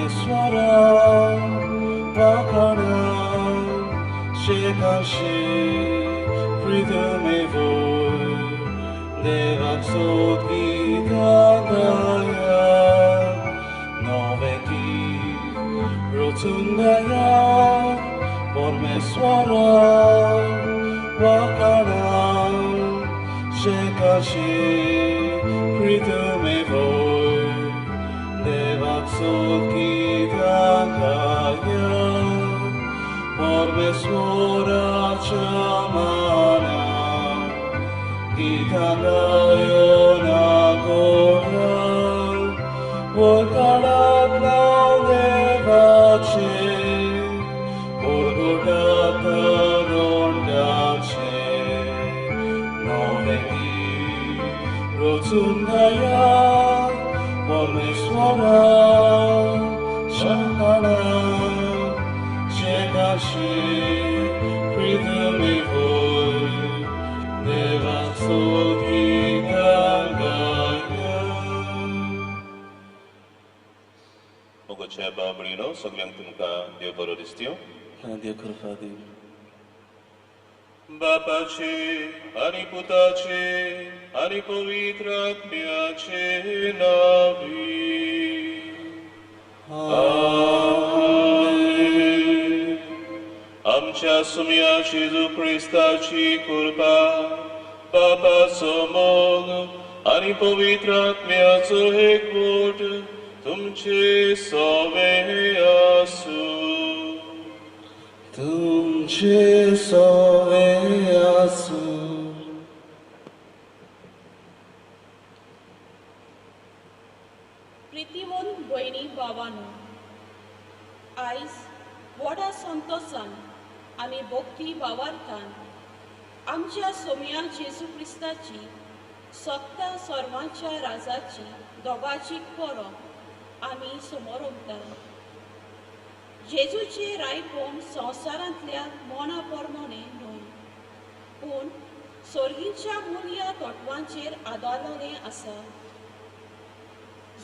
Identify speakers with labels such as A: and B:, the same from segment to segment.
A: परमेश्वरा वाखाणा शेकाशी प्रितमे वोय देवाक सोद गीतां गाया नवें गीत रचून गाया परमेश्वरा वाखाणा शेकाशी प्रितमे वोय देवाक सोद गीतां गाया परमेश्वराच्या मानान गीतां गायोना गोडा वयर काडात नांव देवाचें परगटात तोंडाचें नवें गीत रचून गाया परमेश्वरा वाखाणा शेकाशी प्रितमे वोय देवाक सोद गीतां गाया.
B: मोगाच्या भाव भयणीनो, सगळ्यांक तुमकां देव बरो दिसत्यो.
A: देव कृपा दी.
B: बापाचे आनी पुताचे आनी पवित्र आत्म्याचे नांवी आमेन. आमच्या सुम्या जेजू क्रिस्ताची कृपा, बापाचो मोग आनी पवित्र आत्म्याचो एकवट तुमचे सवे आसूं.
A: तुमचे सवे आसूं.
C: प्रितीवंत भयणी भावानो, आयज व्हडा संतोशान आमी भक्ती भावार्थान आमच्या सोम्या जेजू क्रिस्ताची सत्ता सर्वांच्या राजाची दोगाची परब आमी समोर उरता. जेजूचें रायपण संवसारांतल्या मना प्रमाणें न्हय, पूण सर्गीच्या मुल्या तत्वांचेर आदारलेलें आसा.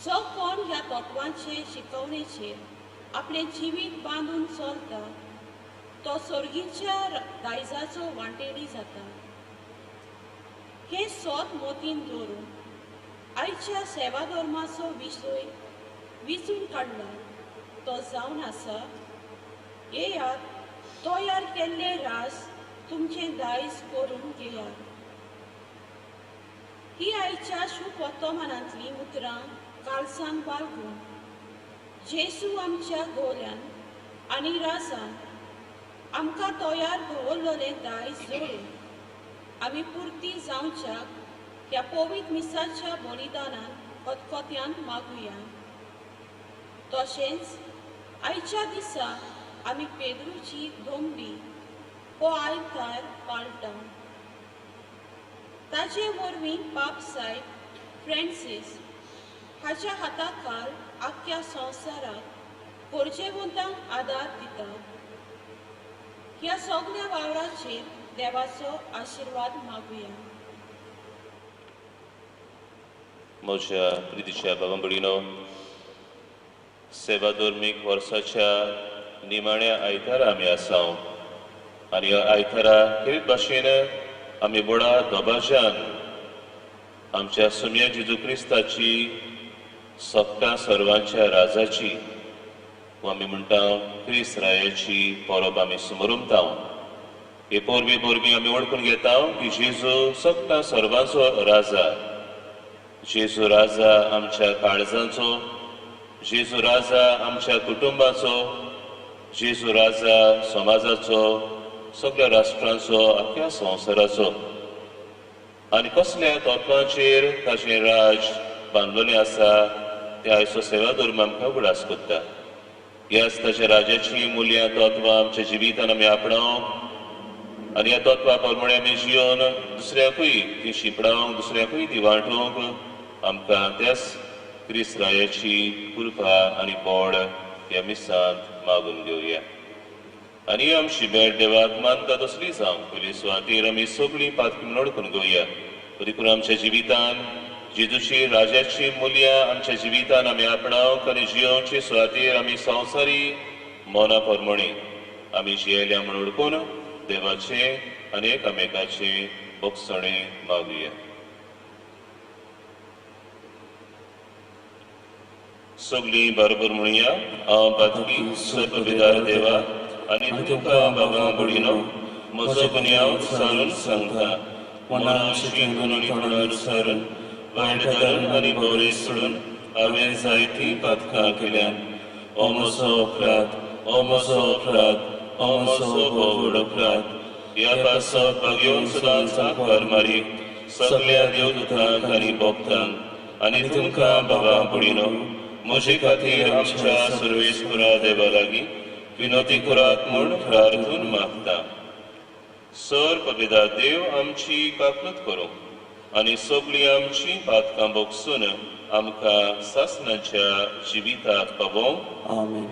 C: जो कोण ह्या तत्वांचे शिकवणेचेर आपलें जिवीत बांदून चलता तो सर्गीच्या दायजाचो वांटेडी जाता. हें सोद मोतीन दवरून आयच्या सेवा धर्माचो विशय विचून काडला तो जावन आसा, येयात तयार केल्लें रास तुमचें दायज करून घेयात. ही आयच्या शुभवर्तमानांतलीं उतरां काळसान बाळगून जेजू आमच्या गोल्यान आनी रासान आमकां तयार दवरलेलें दायज जोडून आमी पुर्ती जावच्याक ह्या पवित्र मिसाच्या बलिदानान खतखत्यान मागुया. तशेंच आयच्या दिसा आमी पेद्रूची दोंबडी हो आयतार पाळटा. ताजे वरवीं पाप सायब फ्रांसीस हाच्या हाताखाल आख्ख्या संवसाराक गरजेवंतांक आदार दिता. ह्या सगळ्या वावराचेर देवाचो आशिर्वाद मागुया.
B: म्हज्या प्रितीच्या बाबा भयणीनो, सेवा धर्मीक वर्साच्या निमाण्या आयतारा आमी आसा आनी ह्या आयतारा खेरीत भाशेन आमी व्हडा दबाज्यान आमच्या सुम्या जेजू क्रिस्ताची सगळ्या सर्वांच्या राजाची वा आमी म्हणटा क्रिस्त रायाची परब आमी समोरमता. हे परबे परबी आमी वळखून घेता की जेजू सगळ्या सर्वांचो राजा, जेजू राजा आमच्या काळजांचो, जेजू राजा आमच्या कुटुंबाचो, जेजू राजा समाजाचो, सगळ्या राष्ट्रांचो, आख्या संवसाराचो. आनी कसल्या तत्वांचेर ताचें राज बांदलेलें आसा तें आयचो सेवा धर्म आमकां उगडास करता. ह्याच ताच्या राजाचीं मुल्यां तत्वां आमच्या जिवितान आमी आपणावंक आनी ह्या तत्वा प्रमाणे आमी जियोन दुसऱ्याकूय ती शिंपडावंक, दुसऱ्याकूय ती वांटूंक आमकां त्याच क्रिस्त रायाची कृपा आनी बळ ह्या मिसांत मागून घेवया. आनी आमची भेट देवाक मानता तसली जावंक पयली सुवातेर आमी सगळीं पातकी नडकून घेवया. देखून आमच्या जिवितान जेजूची राजाची मुल्यां आमच्या जिवितान आमी आपणावंक आनी जियोवचे सुवातेर आमी संवसारी मना प्रमाणे आमी जियेल्या म्हूण उडकून देवाचे आनी एकामेकाचे भोगसणे मागुया. सगळीं बरोबर म्हणया, हांव पातकी सर्वविदार देवा आनी तुमकां बाबा भयणीनो म्हजो गुन्यांव सारून सांगता. मनान चिंतून आनी तोंडान सारून वायट धरून आनी बरें सोडून हांवें जायतीं पातकां केल्यात. ओ म्हजो अपराध, ओ म्हजो अपराध, ओ म्हजो भोव अपराध. ह्या पासत भागेवन सदांच हांकार मारी सगल्या देवदूतांक आनी भक्तांक आनी तुमकां बाबा भयणीनो म्हजे खातीर आमच्या सर्वेस्परा देवा लागीं विनोती करात म्हूण प्रार्थून मागता. सर पवित्र देव आमची काकलूत करूं आनी सगळीं आमची पातकां भोगसून आमकां सासणाच्या जिविताक पावोवं.
A: आमेन.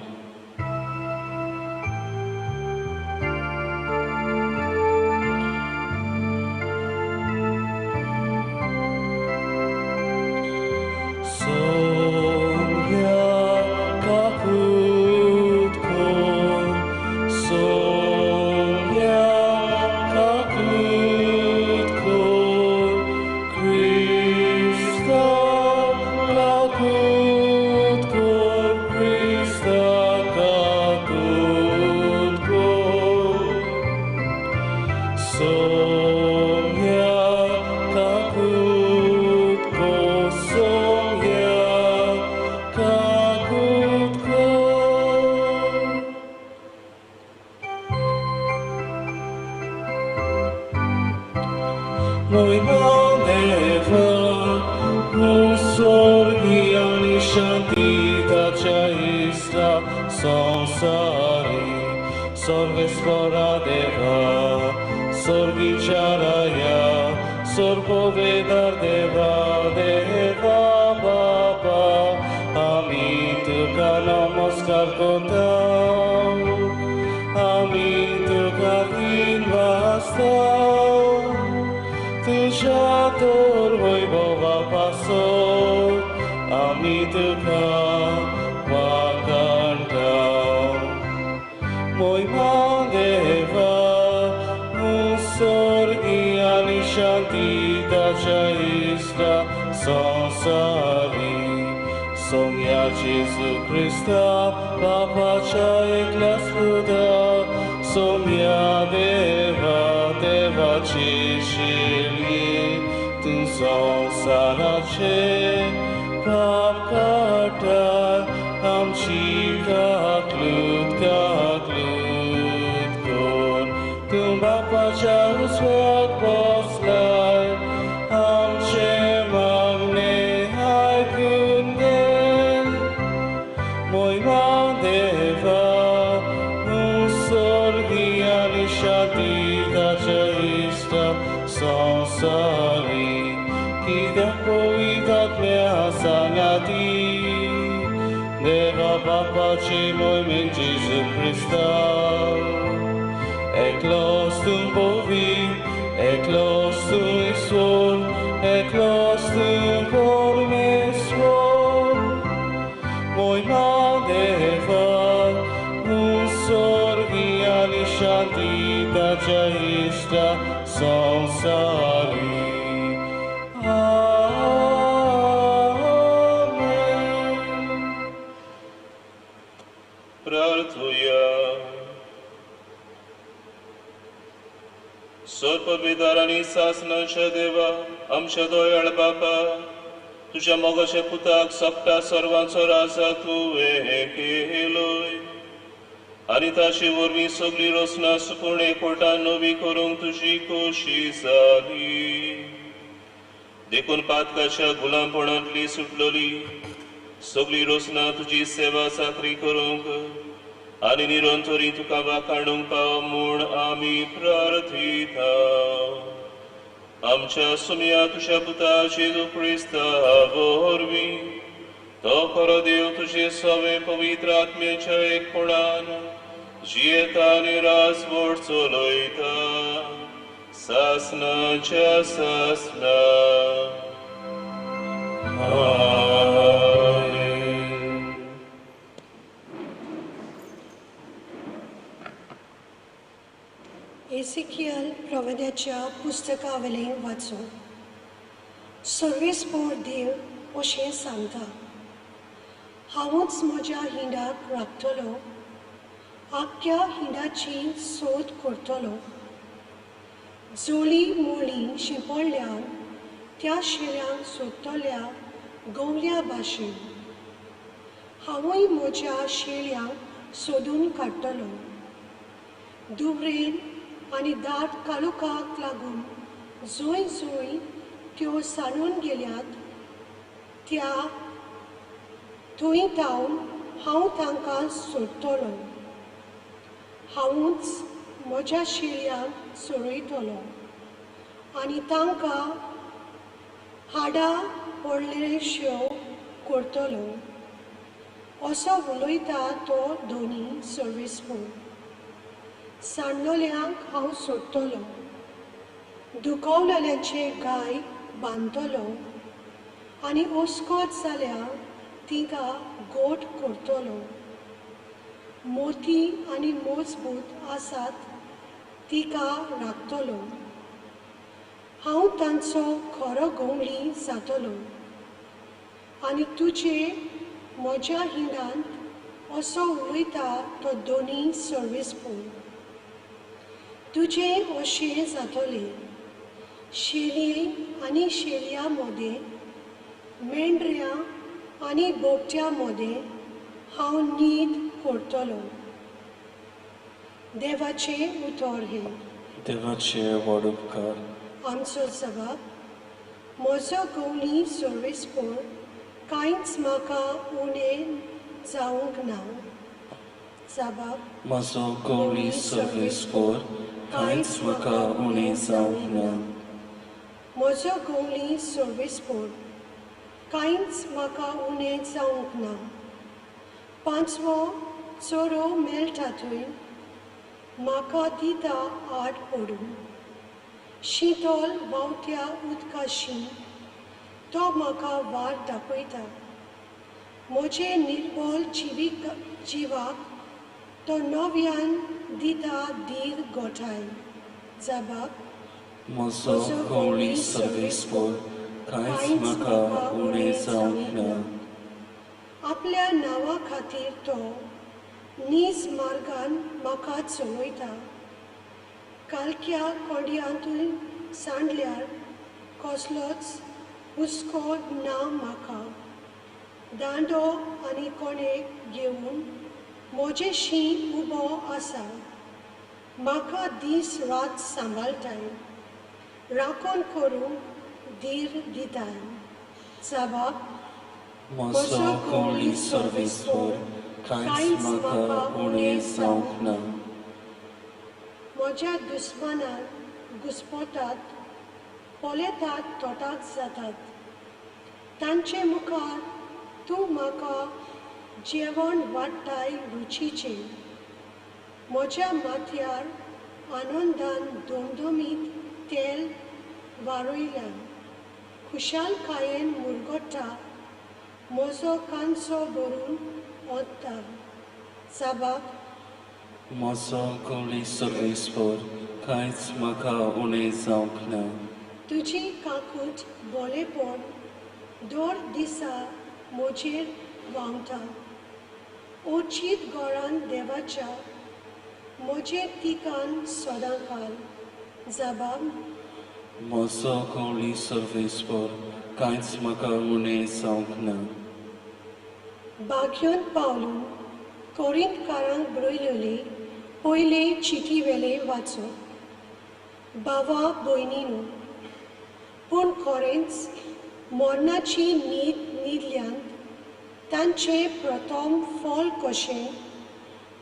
B: सासणाच्या देवा आमच्या दयाळ बापा तुझ्या मोगाच्या पुताक सगळ्या सर्वांचो राजा तुवें केलोय आनी ताचे वरवीं सगळी रचना सुपूर्ण एकवटान नवी करूंक तुजी खोशी जाली. देखून पातकाच्या गुलामपणांतली सुटलोली सगळी रचना तुजी सेवा चाकरी करूंक आनी निरंतरी तुका वाखाणूंक पाव म्हूण आमी प्रार्थिता. आमच्या सुमया तुज्या पुता जेजू क्रिस्ता वरवीं तो खरो देव तुजे सवे पवित्र आत्म्याच्या एकपणान जियेता आनी राजवट चलयता सासणाच्या सासणा.
A: आमेन.
D: एसिकियल प्रवद्याच्या पुस्तकावयलें वाचूं. सर्वेस्पोर देव अशें सांगता, हांवूच म्हज्या हिंडाक राखतलो, आख्ख्या हिंडाची सोद करतलो. जोली मोली शिंपडल्यान त्या शेऱ्यांक सोदतल्या गवल्या भाशेन हांवूय म्हज्या शेळ्यांक सोदून काडटलो. दुबरेन आनी दाट काळोखाक लागून जंय जंय त्यो सांडून गेल्यात त्या थंय थावन हांव तांकां सोदतलो. हांवूच म्हज्या शेळ्यांक सोडयतलो आनी तांकां हाडां पडलेश्यो करतलो, असो उलयता तो दोनी सर्वेस्पोर. सांडलोल्यांक हांव सोडटलो, दुखवलेल्यांचे गाय बांदतलो आनी ओस्कोत जाल्या तिका गोट करतलो. मोती आनी मजबूत आसात तिका राखतलो. हांव तांचो खरो गवळी जातलो आनी तुजे म्हज्या हिंडांत, असो उलयता तो दोनी सर्वेस्पोर. तुजें अशें जातलें, शेली आनी शेलया मदें, मेंढऱ्यां आनी बोकड्यां मदें हांव न्हीद करतलो. देवाचें उतर हें.
A: देवाचे व्हड उपकार.
D: आमचो जबाब, म्हजो गवळी सर्वेस्पोर, कांयच म्हाका उणें जावंक ना. जबाब,
A: म्हजो गवळी सर्वेस्पोर, कांयच म्हाका उणें जावंक ना.
D: म्हजो गवळी सर्वेस्पोर, कांयच म्हाका उणें जावंक ना. पांचवो चोरो मेळटा थंय म्हाका दिता आड पडूं. शितोल व्हांवत्या उदकाशी तो म्हाका वाट दाखयता. म्हजें निर्बळ जिवाक तो नव्यान दिता धीर गोठाय. जबाब,
A: म्हजो गवळी सर्वेस्पोर, कांयच म्हाका उणें जावंक ना.
D: आपल्या नांवा खातीर तो नीज मार्गान म्हाका चलयता. कालक्या कोंड्यांतूय सांडल्यार कसलोच हुस्को ना म्हाका. दांडो आनी कोणेक घेवन म्हजेशी उबो आसा. म्हाका दीस रात सांबाळटाय, राखण करूंक धीर दिताय. जबाब,
A: म्हजो गवळी सर्वेस्पोर, कांयच म्हाका उणें जावंक ना.
D: म्हज्या दुस्मानाक घुस्पतात, पळयतात तोटाक जातात. तांचे मुखार तूं म्हाका जेवण वाडटाय रुचीचें. म्हज्या माथ्यार आनंदान दोमदोमीत तेल वारयलां. खुशालकायेन मुरगट्टा, म्हजो कांचो भरून ओतता. जबाब,
A: म्हजो गवळी सर्वेस्पोर, कांयच म्हाका उणें जावंक ना.
D: तुजी काकूट बोलेपण दर दिसा म्हजेर व्हांवता. ओचीत गोरान देवाच्या म्हजें तिकान सदांकाल. जबाब,
A: म्हजो गवळी सर्वेस्पोर, कांयच म्हाका उणें जावंक ना.
D: बाग्योन पावलून कोरिंतकारांक बरयलेली पयले चिटी वेले वाचो. बावा भयणीनू, पूण खरेंच मरणाची न्हीद न्हिदल्यान तांचें प्रथम फळ कशें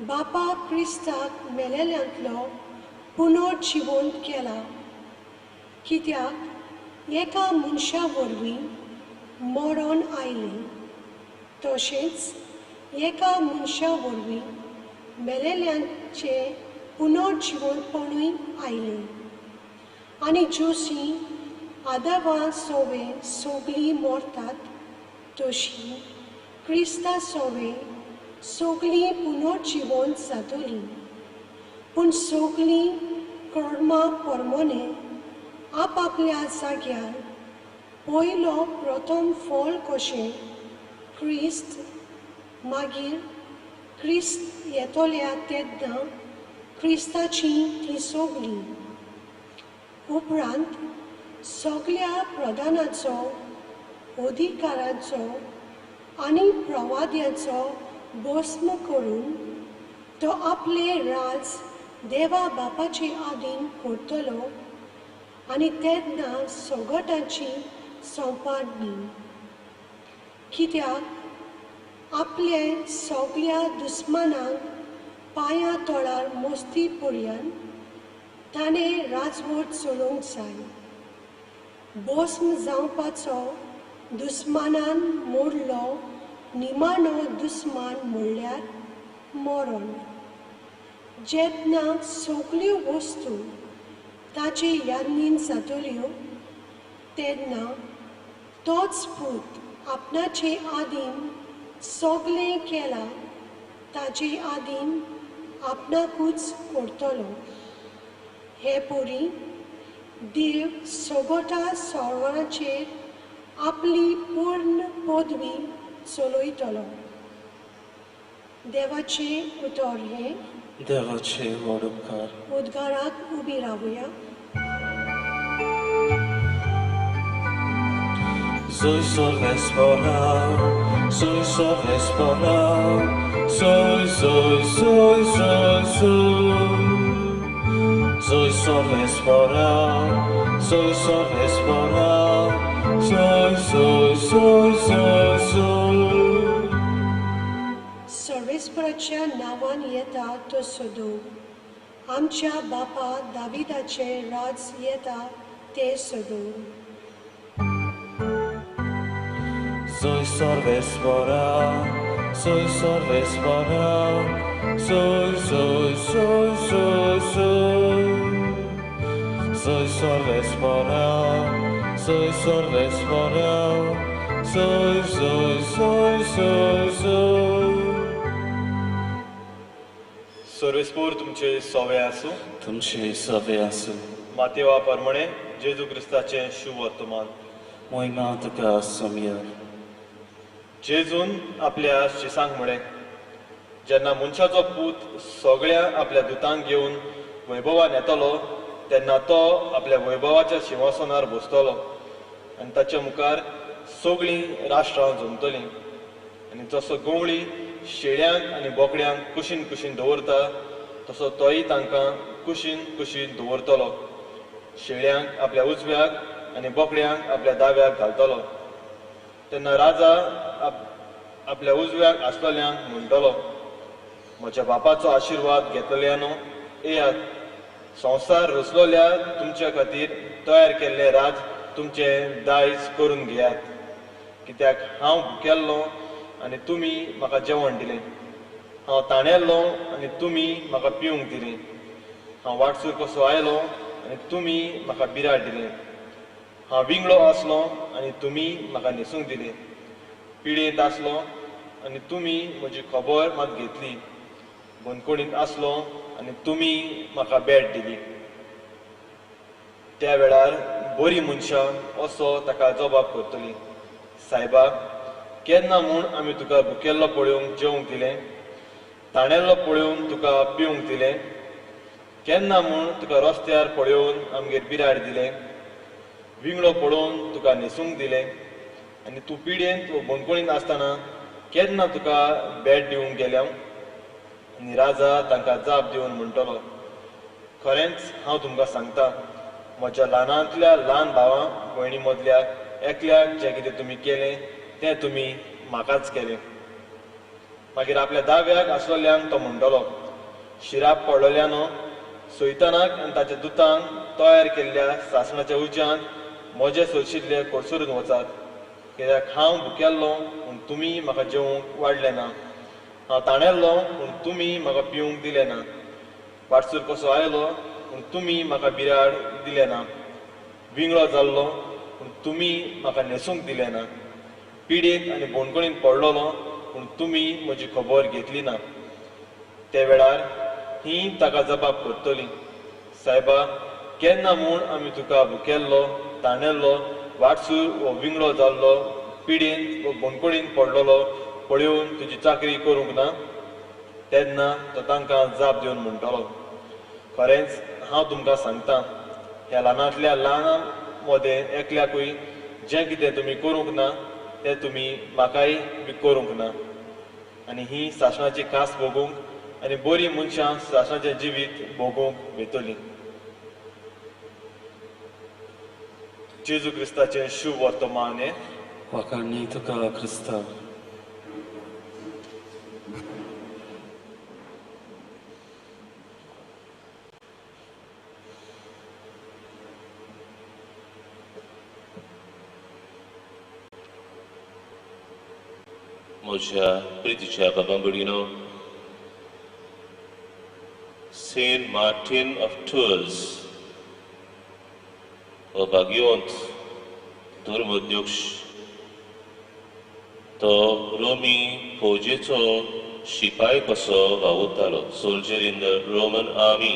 D: बापा क्रिस्ताक मेलेल्यांतलो पुनर्जिवंत केला. कित्याक एका मनशा वरवीं मरण आयलें, तशेंच एका मनशा वरवीं मेलेल्यांचें पुनर्जिवंतपणूय आयलें. आनी जोशी आदावा सोवे सगळीं मरतात, तशी क्रिस्ता सोवे सगळीं पुनर्जिवंत जातलीं. पूण सगळीं कर्मा परमोने आपापल्या जाग्यार पयलो प्रथम फळ कशें क्रिस्त, मागीर क्रिस्त येतल्या तेन्ना क्रिस्ताची ती सगळीं. उपरांत सगळ्या प्रधानाचो, अधिकाराचो आनी प्रवाद्याचो भस्म करून तो आपले राज देवा बापाचे आदीन करतलो आनी तेन्ना सगटाची सोंपाडणी. कित्याक आपले सगळ्या दुस्मानांक पांया तळार मस्ती पर्यंत ताणें राजवट चलोवंक जाय. भस्म जावपाचो दुस्मानान मोडलो निमाणो दुस्मान म्हणल्यार मरण. जेन्ना सगळ्यो वस्तू ताचे यादीन जातल्यो तेन्ना तोच पूत आपणाचे आदीन सगळें केलां ताचे आदीन आपणाकूच करतलो. हे परी देव सगटा सर्वांचेर आपली पूर्ण पदवी चलयतलो. देवाचें उतर हें.
A: देवाचे व्हड उपकार.
D: उद्गाराक उबी रावया.
A: Soy सर्वेस्परा, soy सर्वेस्परा, soy soy soy soy soy. Soy सर्वेस्परा, soy सर्वेस्परा, soy soy soy soy soy.
D: सर्वेस्पराच्या नांवान येता तो सदो, आमच्या बापा दाविदाचें राज येता तें सदो.
A: Soy सर्वेस्परा, soy सर्वेस्परा, soy soy soy soy soy. Soy सर्वेस्परा, soy सर्वेस्परा, soy soy soy soy soy.
E: सर्वेस्पोर तुमचे सोवे आसूं.
A: तुमचे सोवे आसूं.
E: मातेवा परमणे जेजू क्रिस्ताचें शुभ वर्तमान.
A: मोहिमा तुका सोम्या.
E: जेजून आपल्या शिसांक म्हळें, जेन्ना मनशाचो पूत सगळ्या आपल्या दुतांक घेवन वैभवान येतलो तेन्ना तो आपल्या वैभवाच्या शिंवासनार बसतलो आनी ताच्या मुखार सगळीं राष्ट्रां जमतलीं. आनी जसो गवळी शेळ्यांक आनी बोकड्यांक कुशीन कुशीन दवरता तसो तोय तांकां कुशीन कुशीन दवरतलो. शेळ्यांक आपल्या उजव्याक आनी बोकड्यांक आपल्या दाव्याक घालतलो. तेन्ना राजा आपल्या उजव्याक आसलेल्यांक म्हणटलो, म्हज्या बापाचो आशिर्वाद घेतल्यानो येयात, संवसार रचलोल्या तुमच्या खातीर तयार केल्लें राज तुमचें दायज करून घेयात. कित्याक हांव भुकेल्लो आनी तुमी म्हाका जेवण दिलें, हांव ताणेल्लो आनी तुमी म्हाका पिवंक दिलें, हांव वाटसूर कसो आयलो आनी तुमी म्हाका बिराड दिलें, हांव विंगळो आसलो आनी तुमी म्हाका न्हेसूंक दिलें, पिडेंत आसलो आनी तुमी म्हजी खबर मात घेतली, बंदखणींत आसलो आनी तुमी म्हाका भेट दिली. त्या वेळार बरी मनशां असो ताका जबाब करतली, सायबा केन्ना म्हूण आमी तुका भुकेल्लो पळोवंक जेवंक दिलें, ताणेल्लो पळोवन तुका पिवंक दिलें, केन्ना म्हूण तुका रस्त्यार पळोवन आमगेर बिराड दिलें, विंगळो पळोवन तुका न्हेसूंक दिलें, आनी तूं पिडेंत वा बंदखणींत आसतना केन्ना तुका भेट दिवंक गेल्या? आनी राजा तांकां जाप दिवन म्हणटलो, खरेंच हांव तुमकां सांगता, म्हज्या ल्हानांतल्या ल्हान भावां भयणी मदल्या एकल्याक जें कितें तुमी केलें तें तुमी म्हाकाच केलें. मागीर आपल्या दाव्याक आसलेल्यांक तो म्हणटलो, शिराप पडलेल्यानो, सैतानाक आनी ताच्या दुतांक तयार केल्ल्या सासणाच्या उज्यांत म्हजे सोशिल्ले कोडसरून वचात. कित्याक हांव भुकेल्लो पूण तुमी म्हाका जेवंक वाडलें ना, हांव ताणेल्लो पूण तुमी म्हाका पिवंक दिलें ना, वाटसूर कसो आयलो पूण तुमी म्हाका बिराड दिलें ना, विंगळो जाल्लो पूण तुमी म्हाका न्हेसूंक दिलें ना, पिडेंत आनी बोणकणीन पडलेलो, पूण तुमी म्हजी खबर घेतली ना. ते वेळार ही ताका जबाब करतली, सायबा, केन्ना म्हूण आमी तुका भुकेल्लो, ताणेल्लो, वाटसूर वो विंगडो जाल्लो, पिडेंत वो बोणकणीन पडलेलो पळोवन तुजी चाकरी करूंक ना? तेन्ना तो तांकां जाप दिवन म्हणटलो, खरेंच हांव तुमकां सांगता, ह्या ल्हानांतल्या ल्हानां मदें एकल्याकूय जें कितें तुमी करूंक ना तें तुमी म्हाकाय बी करूंक ना. आनी ही सासणाची कास भोगूंक आनी बरीं मनशां सासणाचें जिवीत भोगूंक वेतलीं. जेजू क्रिस्ताचें शुभ वर्तमान हें.
A: वाखाणणी तुका क्रिस्ता.
B: म्हज्या प्रितीच्या बाबा भयणीनो, सेंट मार्टीन ऑफ टूर्स हो भाग्यवंत धर्मोध्यक्ष, तो रोमी फौजेचो शिपाय कसो वावुरतालो, soldier in the Roman army.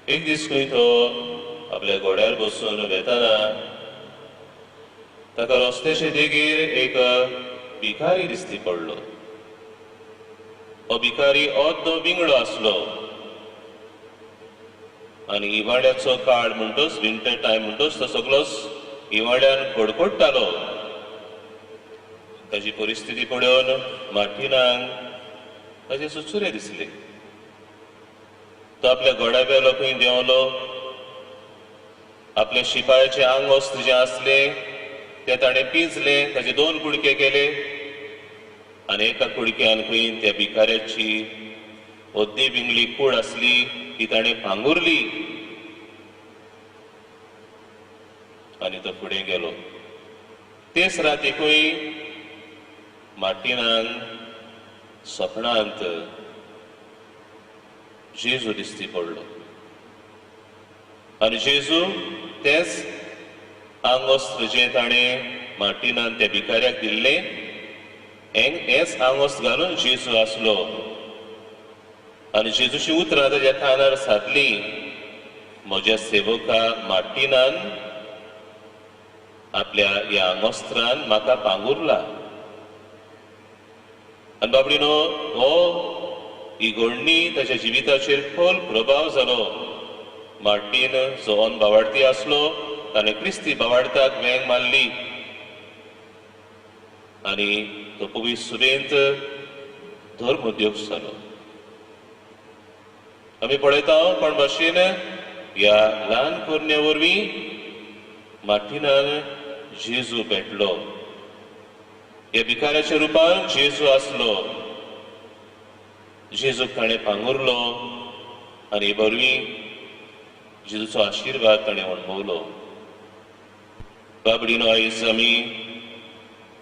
B: एक दीस खंय तो आपल्या घोड्यार बसून वेताना ताका रस्त्याचे देगेर एक भिकारी दिसती पडलो. हो भिकारी अर्दो विंगडो आसलो आनी हिवाळ्याचो काळ म्हणटोच, विंटर टायम म्हणटोच, तो सगळोच हिवाळ्यान कडकडटालो. ताजी परिस्थिती पळोवन मार्टिनाक ताजे सुचुरे दिसले. तो आपल्या घोड्या वेलो खंय देंवलो, आपल्या शिपायाचें आंगवस्त्र जें आसलें ते ताणें पिंजले, ताजे दोन कुडके केले आनी एका कुडक्यान खंय त्या भिकाऱ्याची अद्दी बिंगली कूड आसली ती ताणें पांगुरली आनी तो फुडें गेलो. तेच रातीकूय मार्टिनान सपनांत जेजू दिसती पडलो आनी जेजू तेच आंगवस्त्र जें ताणें मार्टिनान त्या भिकाऱ्याक दिल्लें हेंच आंगवस्त्र घालून जेजू आसलो. आनी जेजूची उतरां ताज्या कानार सादली, म्हज्या सेवका मार्टिनान आपल्या ह्या आंगवस्त्रान म्हाका पांगुरला. आनी बाबडीनो, हो ही घडणी ताच्या जिविताचेर खोल प्रभाव जालो. मार्टीन जो अन बावाडती आसलो ताणें क्रिस्ती बावाडताक वेंग मारली आनी तो पवित्र सुबेंत धर्मोद्योग जालो. आमी पळयता कोण भाशेन ह्या ल्हान करण्या वरवीं मार्टिनान जेजू भेटलो. ह्या भिकाऱ्याच्या रुपान जेजू आसलो. जेजूक ताणें पांगुरलो आनी हे वरवीं जेजूचो आशिर्वाद ताणें अणभवलो. बाबडीनो, आयज आमी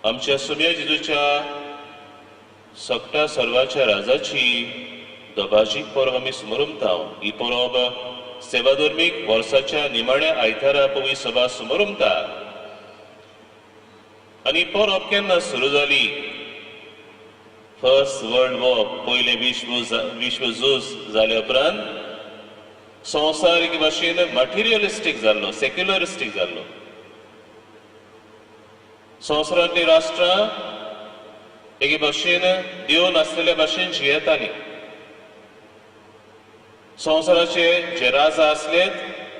B: आमच्या सुम्या जेजूच्या सगळ्या सर्वाच्या राजाची दबाजीक परब आमी स्मरमता. ही परब सेवाधर्मीक वर्साच्या निमाण्या आयतारा पवी सभा स्मरमता. आनी परब केन्ना सुरू जाली? फर्स्ट वर्ल्ड वॉर, पयलें विश्व झूज जाले उपरांत संवसार एके भाशेन मटेरियलिस्टीक जाल्लो, सेक्युलरिस्टीक जाल्लो. संवसारांतलीं राष्ट्रां एके भाशेन देव नासलेल्या भाशेन जियेतालीं. संवसाराचे जे राजा आसलेत,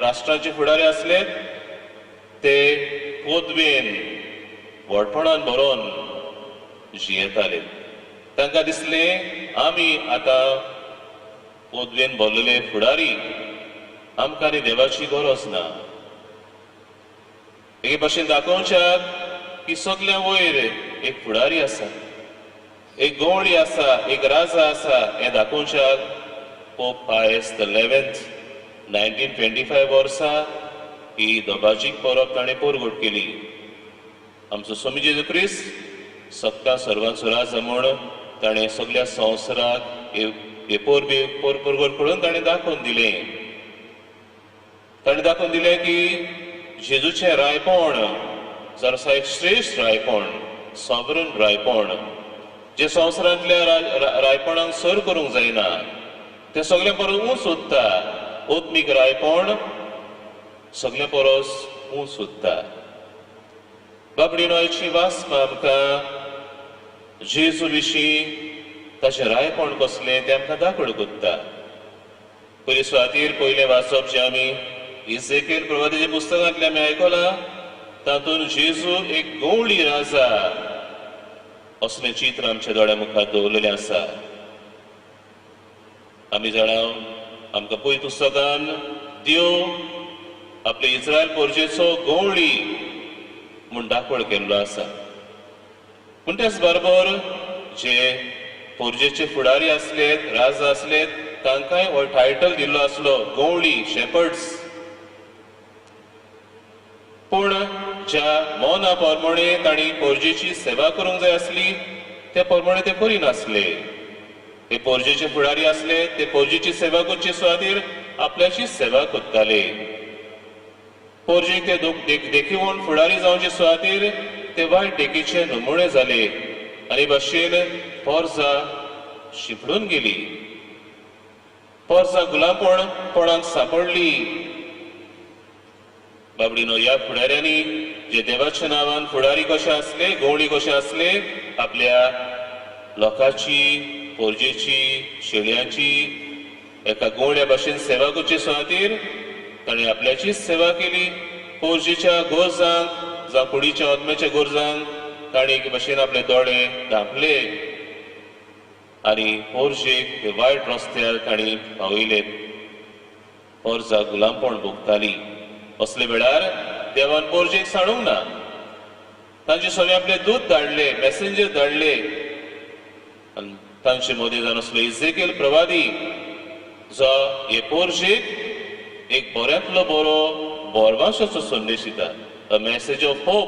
B: राष्ट्रांचे फुडारी आसलेत, ते पदवेन व्हडपणान भरोन जियेताले. तांकां दिसलें आमी आतां पदवेन भरलेले फुडारी, आमकां आनी देवाची गरज ना. एके भाशेन दाखोवच्याक की सगल्या वयर एक फुडारी आसा, एक गवळी आसा, एक राजा आसा, हें दाखोवच्याक पोप पायस the 11th 1925 वर्सा ही दबाजीक परब ताणें परगट केली. आमचो स्वामी जेजू क्रिस्त सगळ्या सर्वांचो राजा म्हूण ताणें सगळ्या संवसाराक हे परबे परगट करून ताणें दाखोवन दिलें. ताणें दाखोवन दिलें की जेजूचें रायपण जावन आसा एक श्रेश्ठ रायपण, सॉवरन रायपण, जे संवसारांतल्या रायपणाक सर करूंक जायना, ते सगळ्या परस ऊंच उरता. आत्मीक रायपण सगळ्या परस ऊंच उरता. बाबडीनो, आयची वाचपां आमकां जेजू विशीं ताचें रायपण कसलें तें आमकां दाखोवंक कोत्ता. पयले सुवातीर पयलें वाचप जें आमी इजेकेल प्रवादाच्या पुस्तकांतलें आमी आयकलां, तातूंत जेजू एक गवळी राजा असलें चित्र आमच्या दोळ्या मुखार दवरलेलें आसा. आमी जाणा आमकां पयल्या पुस्तकान देव आपले इस्रायल पोरजेचो गवळी म्हूण दाखोवण केल्लो आसा. पूण त्याच बरोबर जे पोरजेचे फुडारी आसले, राजा आसले, तांकांय हो टायटल दिल्लो आसलो, गवळी, शेपर्ड्स. पूण ज्या मना प्रमाणे तांणी पोरजेची सेवा करूंक जाय आसली त्या प्रमाणे ते करिनासले. ते पोरजेचे फुडारी आसले, ते पोरजेची सेवा करचे सुवातीर आपल्याची सेवा करताले. पोरजेक ते देखीवण फुडारी जावचे सुवातीर ते वायट देखीचे नमुणे जाले आनी भाशेन पोरजा शिंपडून गेली, पोरजा गुलामपणाक सांपडली. बाबडीनो, ह्या फुडाऱ्यांनी जे देवाच्या नांवान फुडारी कशे आसले, गवळी कशे आसले, आपल्या लोकांची, पोरजेची, शेळयांची एका गवळ्या भाशेन सेवा करचे सुवातीर ताणें आपल्याचीच सेवा केली. पोरजेच्या गरजांक जावं कुडीच्या आत्म्याच्या गरजांक ताणें एके भाशेन आपले दोळे धांपले आनी पोरजेक हे वायट रस्त्यार तांणी पावयले. पोरजा गुलामपण भोगताली. असले वेळार देवान पोरजेक सांडूंक ना, तांचे सगळे आपले दूत धाडले, मॅसेंजर धाडले आनी तांचे मदें जावन आसलो इजेकेल प्रवादी, जो हे पोरजेक एक बऱ्यांतलो बरो बोरवाशाचो संदेश दिता, अ मॅसेज ऑफ होप.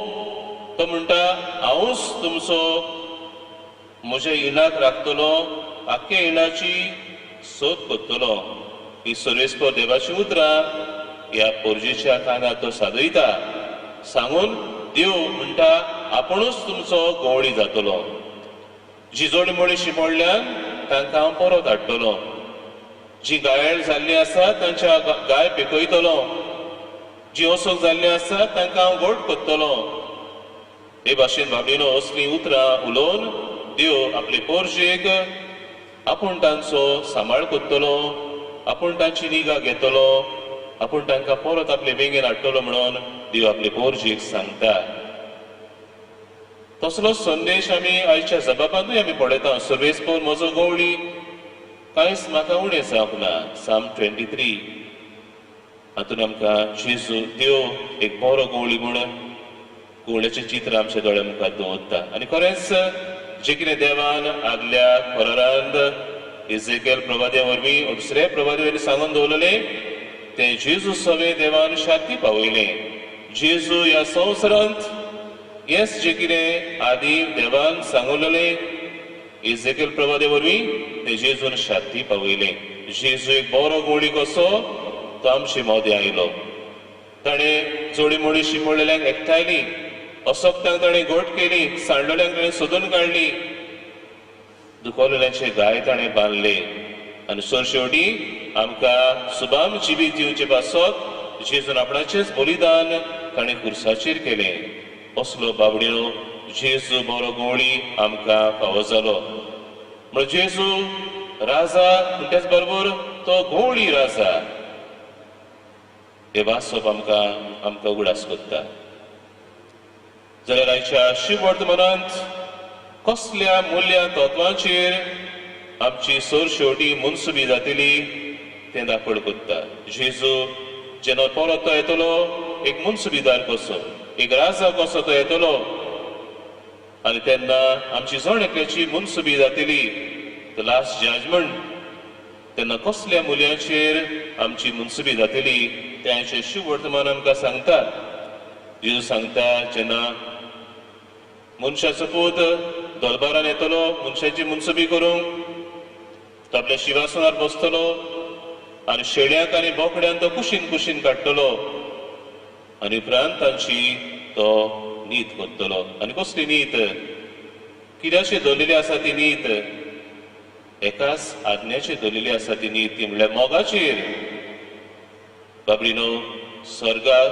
B: तो म्हणटा, हांवूच तुमचो म्हज्या इलाक राखतलो, आख्या इलाची सोद करतलो. ही सर्वेस्पर देवाची उतरां ह्या पोरजेच्या कानार तो सादयता. सांगून देव म्हणटा, आपुणूच तुमचो गवळी जातलो. जी जोडी मोडी शिंपडल्यान तांकां हांव परत हाडटलो, जी गायळ जाल्ली आसा तांच्या गाय पिकयतलो, जी असोक जाल्ली आसा तांकां हांव गोड करतलो. हे भाशेन बाबडीनो असलीं उतरां उलोवन देव आपले पोरजेक आपूण तांचो सांबाळ करतलो, आपूण तांची निगा घेतलो, आपूण तांकां परत आपले वेंगेन हाडटलो म्हणून देव आपले पोरजेक सांगता. तसलो संदेश आमी आयच्या जबाबांतूय आमी पळयता. सर्वेस्पर म्हजो गवळी, कांयच म्हाका उणें जावंक ना. साम 23 हातूंत आमकां जेजू देव एक बरो गवळी म्हूण गवळ्याचें चित्र आमच्या दोळ्या मुखार दवरता. आनी खरेंच जें कितें देवान आदल्या करारांत इजेकेल प्रवाद्या वरवीं दुसऱ्या प्रवाद्या वरवीं सांगून दवरलें तें जेजू सवे देवान शांती पावयलें. जेजू ह्या संवसारांत हेंच जें कितें आदी देवान सांगलेलें इजेकेल प्रवाद्या वरवीं तें जेजून शांती पावयलें. जेजू एक बरो गवळी कसो तो आमचे मदें आयलो. ताणें जोडी मोडी शिंपडलेल्यांक एकठांयली, असक्तांक ताणें घट केली, सांडलेल्यांक ताणें सोदून काडली, दुखवलेल्यांचे गाय ताणें बांदले आनी सरशेवटी आमकां सुबाम जिवीत दिवचे पासत जेजून आपणाचेंच बलिदान ताणें खुर्साचेर केलें. असलो बाबडीनो जेजू बरो गवळी आमकां फावो जालो. म्हणून जेजू राजा, पूण त्याच बरोबर तो गवळी राजा हे वाचप आमकां आमकां उगडास करता. जाल्यार आयच्या शिववर्तमानांत कसल्या मुल्या तत्वांचेर आमची सरशेवटी मनसुबी जातली तें दाखोवण करता. जेजू जेन्ना परत तो येतलो एक मनसुबीदार कसो, एक राजा कसो तो येतलो आनी तेन्ना आमची जण एकल्याची मनसुबी जातली, the last judgement, तेन्ना कसल्या मुल्यांचेर आमची मनसुबी जातली तें आयचें शिववर्तमान आमकां सांगता. जेजू सांगता, जेन्ना मनशाचो पूत दरबारान येतलो मनशाची मनसुबी करूंक, तो आपल्या शिवासनार बसतलो आनी शेळ्यांक आनी बोकड्यांक तो कुशीन कुशीन काडटलो आनी उपरांत तांची तो नीत करतलो. आनी कसली नीत, कित्याची दवरलेली आसा ती नीत, एकाच आज्ञाची दवरलेली आसा ती नीत, ती म्हणल्यार मोगाचेर. बाबडीनो, स्वर्गार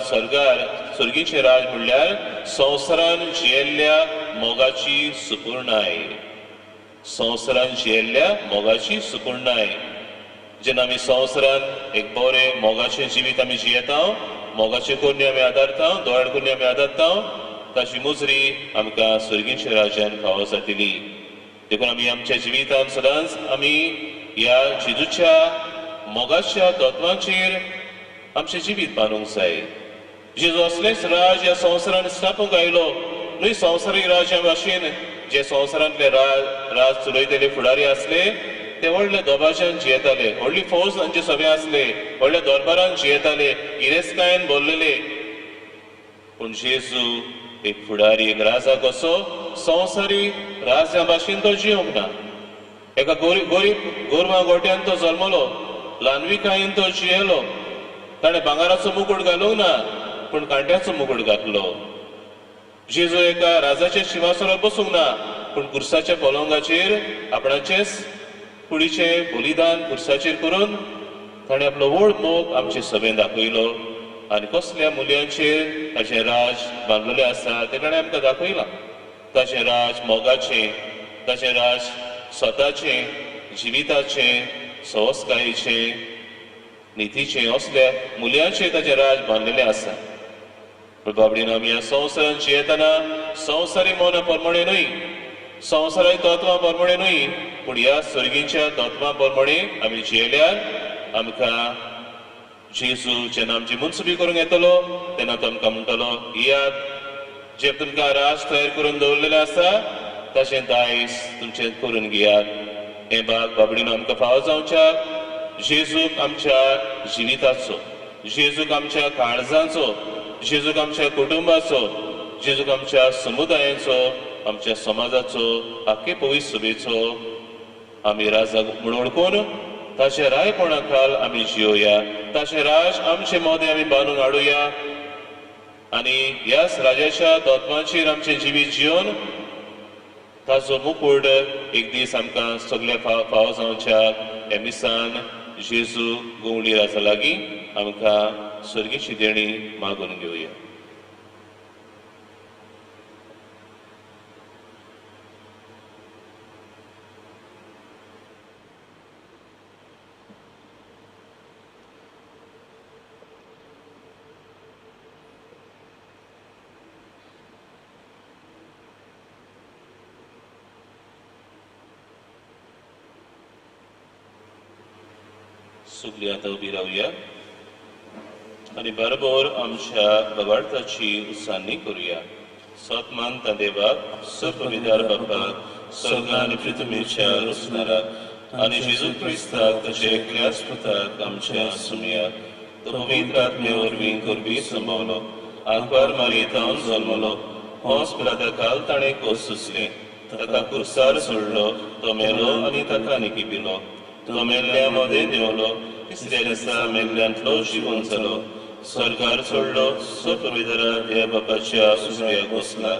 B: स्वर्गीचें राज म्हणल्यार संवसारान जियेल्ल्या मोगाची सुपूर्णाय, संवसारान जियेल्ल्या मोगाची सुपूर्णाय. जेन्ना आमी संवसारान एक बरें मोगाचें जिवीत आमी जियेता, मोगाचे करणी आमी आदारता, दोळ करणी आमी आदारता, ताची मुजरी आमकां स्वर्गीच्या राज्यान फावो जातली. देखून आमी आमच्या जिवितान सदांच आमी ह्या जेजूच्या मोगाच्या तत्वांचेर आमचें जिवीत बांदूंक जाय. जेजू असलेंच राज ह्या संवसारान स्थापूंक आयलो न्हय संवसारीक राज्या भाशेन. जे संवसारांतले राज चलयतले फुडारी आसले ते व्हडल्या दबाज्यान जियेताले, व्हडली फौज तांचे सगळे आसले, व्हडल्या दरबारान जियेताले, गिरेस्तकायेन भरलेले. पूण जेजू एक फुडारी, एक राजा कसो संवसारी राजा भाशेन तो जियोंक ना. एका गरीब गोरवां गोट्यान तो जल्मलो, ल्हानविकायेन तो जियेलो. ताणें भांगराचो मुकूट घालूंक ना, पूण कांट्याचो मुकूट घातलो. जेजू एका राजाच्या शिंवासनार बसूंक ना, पूण कुर्साच्या पलंगाचेर आपणाचेच कुडीचें बलिदान कुर्साचेर करून ताणें आपलो व्हड मोग आमचे सभेन दाखयलो. आनी कसल्या मुल्यांचेर ताचें राज बांदलेलें आसा तें ताणें आमकां दाखयलां. ताचें राज मोगाचें, ताचें राज स्वताचें, जिविताचें, सवस्कायेचें, नितीचें, असल्या मुल्यांचेर ताचें राज बांदलेलें आसा. पूण बाबडीन आमी ह्या संवसारान जियेतना संवसारी मना प्रमाणे न्हय, संवसाराच्या तत्वां प्रमाणे न्हय, पूण ह्या स्वर्गीच्या तत्वां प्रमाणे आमी जियेल्यार आमकां जेजू जेन्ना आमची मुनसुबी करूंक येतलो तेन्ना तो आमकां म्हणटलो, येयात, जे तुमकां राज तयार करून दवरलेलें आसा ताचें दायज तुमचें करून घेयात. हें भाग बाबडीन आमकां फावो जावच्याक जेजूक आमच्या जिविताचो, जेजूक आमच्या काळजाचो, जेजूक आमच्या कुटुंबाचो, जेजूक आमच्या समुदायाचो, आमच्या समाजाचो, आख्खे पवित्र सभेचो आमी राजाक म्हूण वळखून ताचे रायपणा खाल आमी जियोया. ताचें राज आमचे मदें आमी बांदून हाडुया आनी ह्याच राजाच्या तत्वांचेर आमचें जिवीत जियोवन ताचो मुकूट एक दीस आमकां सगळे फावो जावच्याक ह्या मिसान जेजू गवळी राजा लागीं आमकां स्वर्गीची देणी मागून घेवया. सगळीं आतां उबी रावया आनी बरोबर आमच्या भावार्थाची उसान्नी करुया. सत मानता देवाक, सर्वविदार बापाक, स्वर्ग आनी पृथ्वीच्या रचणाराक आनी जेजू क्रिस्ताक ताच्या एकल्याच पुताक आमच्या सुमयाक, तो पवित्र आत्म्या वरवीं करबी संभवलो, आंकवार मारयेंत जल्मलो, होच पिलाता खाल ताणें कोस सोंसलें, ताका कुर्सार सोडलो, तो मेलो आनी ताका निकिपिलो, तो मेल्ल्या मदें देंवलो, तिसऱ्या दिसा मेल्ल्यांतलो जिवन जालो, स्वर्गार सोडलो, सर्वविदारा देवा बापाच्या उजव्याक बसला,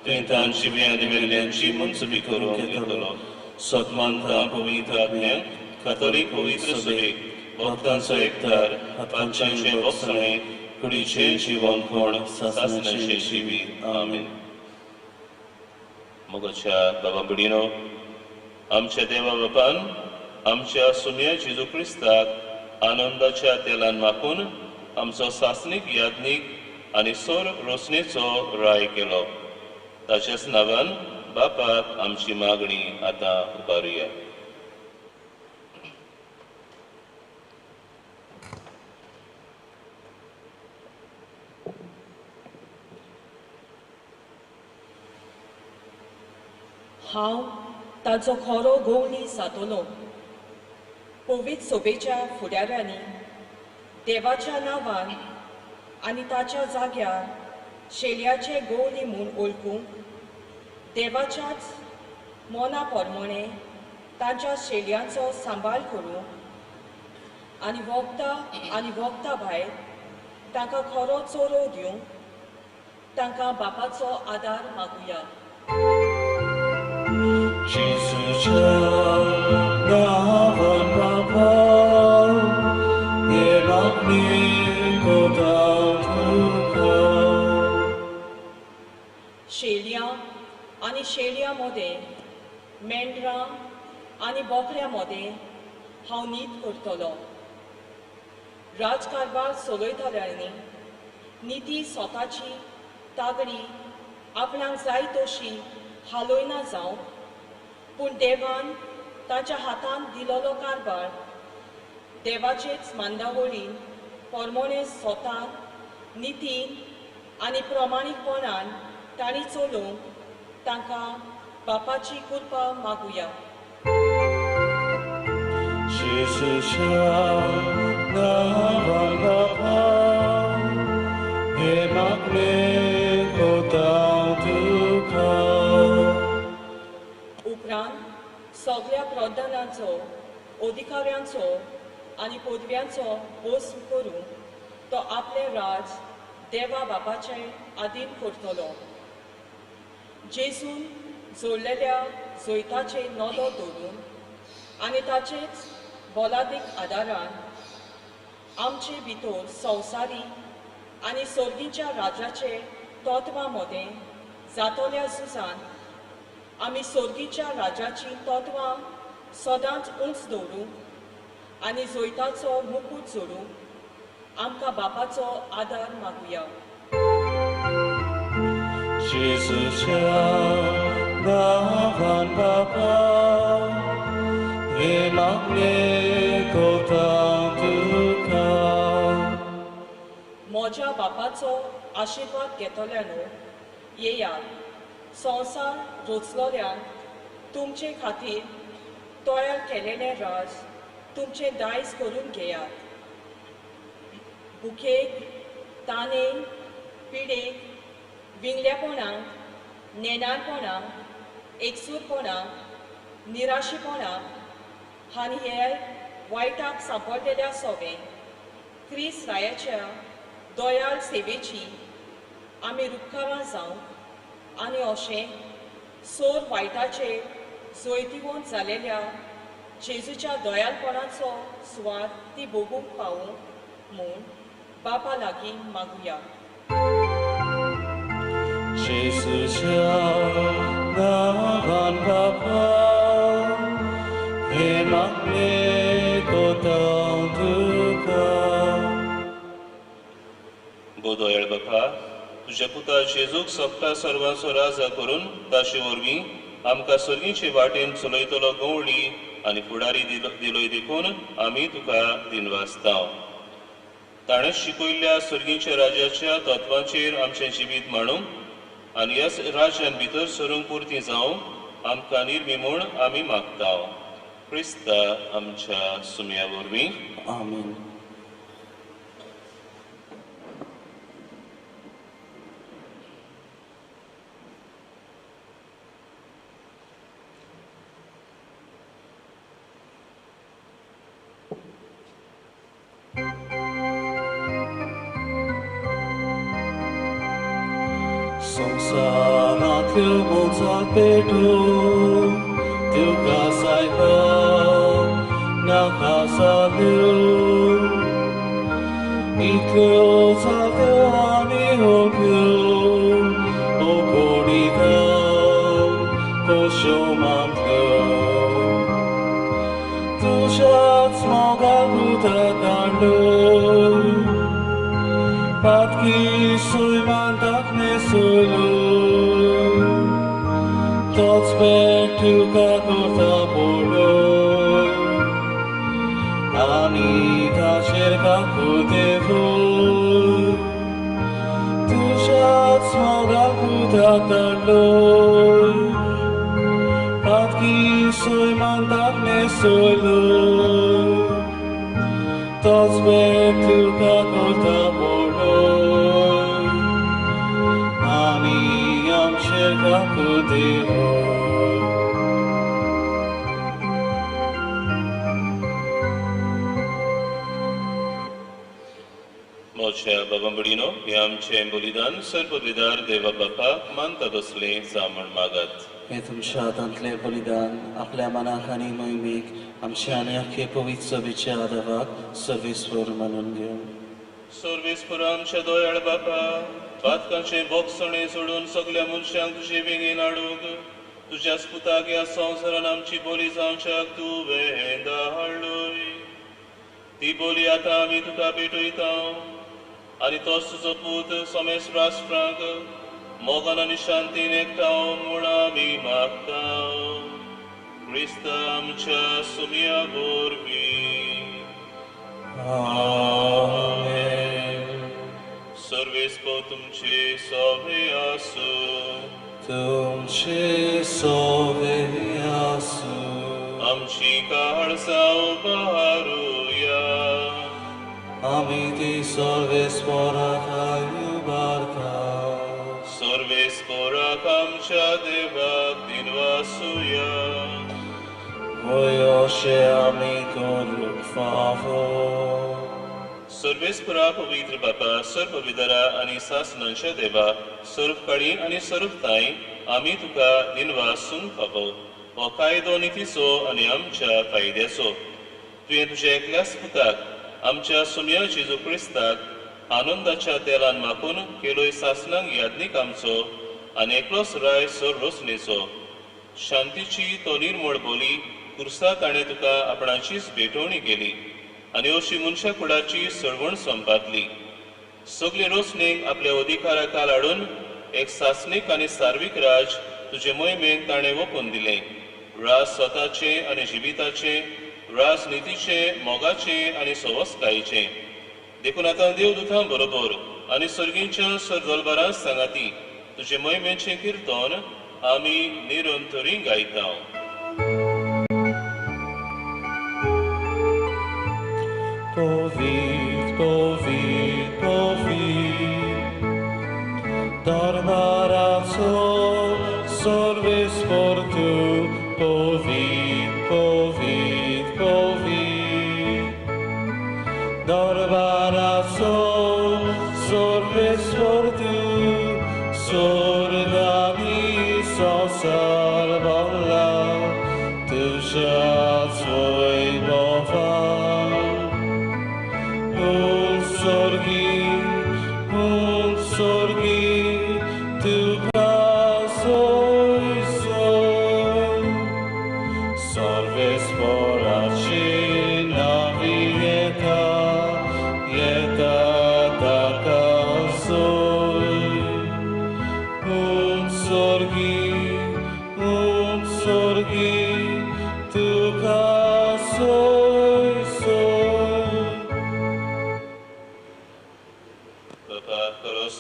B: थंय तांची आनी मेल्ल्यांची मनसुबी करूंक येतलो. सतमानता पवित्र आत्म्याक, कातोलीक पवित्र सभेक, भक्तांचो एकठार, पांचांचें बसणें, कुडीचें जिवनपण, सासणाचें जिवीत. आमेन. मोगाच्या बाबा भयणीनो, आमच्या देवा बापान आमच्या सुम्या जेजू क्रिस्ताक आनंदाच्या तेलान माखून आमचो सासणीक याज्ञीक आनी सोर रोसणेचो राय केलो. ताच्याच नांवान बापाक आमची मागणी आतां उबारुया.
F: हांव ताचो खरो गवळी जातलो. पवित्र सभेच्या फुडाऱ्यांनी देवाच्या नांवान आनी ताच्या जाग्यार शेल्याचे गवळी म्हूण वळखूंक देवाच्याच मना प्रमाणे तांच्या शेल्यांचो सांबाळ करूंक आनी वखदां आनी वखदां भायर तांकां खरो चोरो दिवंक तांकां बापाचो आदार मागुया.
A: जेजूच्या नांवान बापा हे मागणें करता तुका.
F: शेळयां आनी शेळयां मदें, मेंढरां आनी बोकड्यां मदें हांव नीत करतलो. राजकारभार चलयतल्यांनी निती स्वताची तागडी आपणाक जाय तशी हालयना जावंक, पूण देवान ताच्या हातांत दिलोलो कारभार देवाचेच मांदावळीन परमोणे स्वतान नितीन आनी प्रमाणीकपणान तांणी चलोवंक तांकां बापाची कृपा मागुया.
A: जेजूच्या नांवान बापा हे मागणें करता तुका.
F: उपरांत सगळ्या प्रधानांचो, अधिकाऱ्यांचो आनी पदव्यांचो भस्म करून तो आपलें राज देवा बापाचे आदीन करतलो. जेजून जोडलेल्या जैताचेर नदर दवरून आनी ताचेच बोलादीक आदारान आमचे भितर संवसारी आनी सर्गीच्या राजाचे तत्वां मदें जातल्या झुजान आमी सर्गीच्या राजाचीं तत्वां सदांच उंच दवरूंक आनी जैताचो मुकूट जोडूंक आमकां बापाचो आदार मागुया.
A: जेजूच्या नांवान बापा हे मागणें करता तुका.
F: म्हज्या बापाचो आशिर्वाद घेतल्यानो येयात, संवसार रचलोल्यान तुमचे खातीर तयार केलेलें राज तुमचें दायज करून घेयात. भुकेक, तानेक, पिडेक, विंगलेपणाक, नेणारपणाक, एकसूरपणाक, निराशीपणाक आनी हे वायटाक सांपडलेल्या सोवे क्रिस्त रायाच्या दयाळ सेवेची आमी रुपकारां जावंक आनी अशें सोर वायटाचेर जैतिवंत जालेल्या जेजूच्या दयाळपणाचो सुवाद ती भोगूंक पावूंक म्हूण बापा लागीं मागुया.
A: जेजूच्या नांवान बापा हे मागणें करता तुका.
B: गोदोयळ बापा, तुज्या पुता जेजूक सगळ्या सर्वांचो राजा करून ताचे वरवीं आमकां सर्गीचे वाटेन चलयतलो गवळी आनी फुडारी दिलोय देखून आमी तुका दिनवासता. ताणें शिकयल्ल्या सर्गीच्या राजाच्या तत्वांचेर आमचें जिवीत मांडूंक आनी ह्या राज्यान भितर सरूंक पुरती जावंक आमकां निर्मी म्हूण आमी मागता. क्रिस्ता आमच्या सुमया वरवीं.
A: आमेन. संवसारांतल्यो मोजाक पेटो त्यो कासायपा नाका जाल्यो, इतल्यो जाल्यो आनी होक्यो ओकोडिका कश्यो मातल्यो. तुज्याच मोगाक उदक काडलो पातकी सैमान दाखणे सोयलो, तोच पेट तुका करता पडलो आनी ताचेर काकुळटेको. तुज्याच मोगाक उदक काडलो पातकी सैमान दाखणे सोयलो, तोच पेट तुका करता पडलो आनी आमचेर काकुळटेको.
B: मोच्या बाबांबडीनो हे आमचें बलिदान सर्वविदार देवा बापाक मानता तसलें जावं म्हण मागात.
A: हे तुमच्या हातांतलें बलिदान आपल्या मनाक आनी मोहिमेक आमच्या आनी आख्खे पवित्र सभेच्या आदावाक सर्वेस्पर मानून घेवन.
B: सर्वेस्पर आमच्या दोयाळ बापा, पातकांचें बोगसणें सोडून सगल्या मनशांक तुजे वेंगेन हाडूंक तुज्याच पुताक ह्या संवसारान आमची बोली जावच्याक तुवें धाडलोय. ती बोली आतां आमी तुका भेटयता आनी तोच तुजो पूत समेस्त राष्ट्रांक मोगान आनी शांतीन एकठावन म्हूण आमी मागता. क्रिस्त आमच्या सुमया वरवीं.
A: आमेन.
B: सर्वेस्पर तुमचे सवे आसूं.
A: तुमचे सवे आसूं.
B: आमची काळजां उबारुया.
A: आमी ती सर्वेस्पराक उबारता.
B: सर्वेस्पराक आमच्या देवाक दिनवासुया.
A: वय अशें आमी करूंक फावो.
B: सर्वेस्परा पवित्र बापा, सर्वविदरा आनी सासणांच्या देवा, सर्व काळी आनी सर्व ताई आमी तुका दिनवासूंक फावो. हो कायदो नितीचो आनी आमच्या फायद्याचो. तुवें तुज्या एकल्याच पुताक आमच्या सुमया जेजू क्रिस्ताक आनंदाच्या तेलान माखून केलोय सासणांक याज्ञीक आमचो आनी एकलोच राय सर रोसणेचो. शांतीची तो निर्मळ बोली कुर्सा ताणें तुका आपणाचीच भेटवणी केली आनी अशी मनशा कुडाची सळवण संपादली. सगळे रोसणेक आपल्या अधिकारा खाल हाडून एक सासणीक आनी सार्वीक राज तुजे मोहिमेक ताणें ओपून दिलें. राज स्वताचें आनी जिविताचें, राजनितीचें, मोगाचें आनी सवसकायेचें. देखून आतां देवदूतां बरोबर आनी सर्गींच्या सरदलबारां सांगाती तुजे मोहिमेचें किर्तन आमी निरंतरी गायता.
A: Povit, povit, povit, Darbarazo, सर्वेस्पर tu, povit, povit, povit, Darbarazo, सर्वेस्पर tu, sordami sosar bola, tuja svoj bova. Un sorgi, tu pasoi sol, sorves poraci navieta, yeta takasoi. Un sorgi, tu pasoi sol.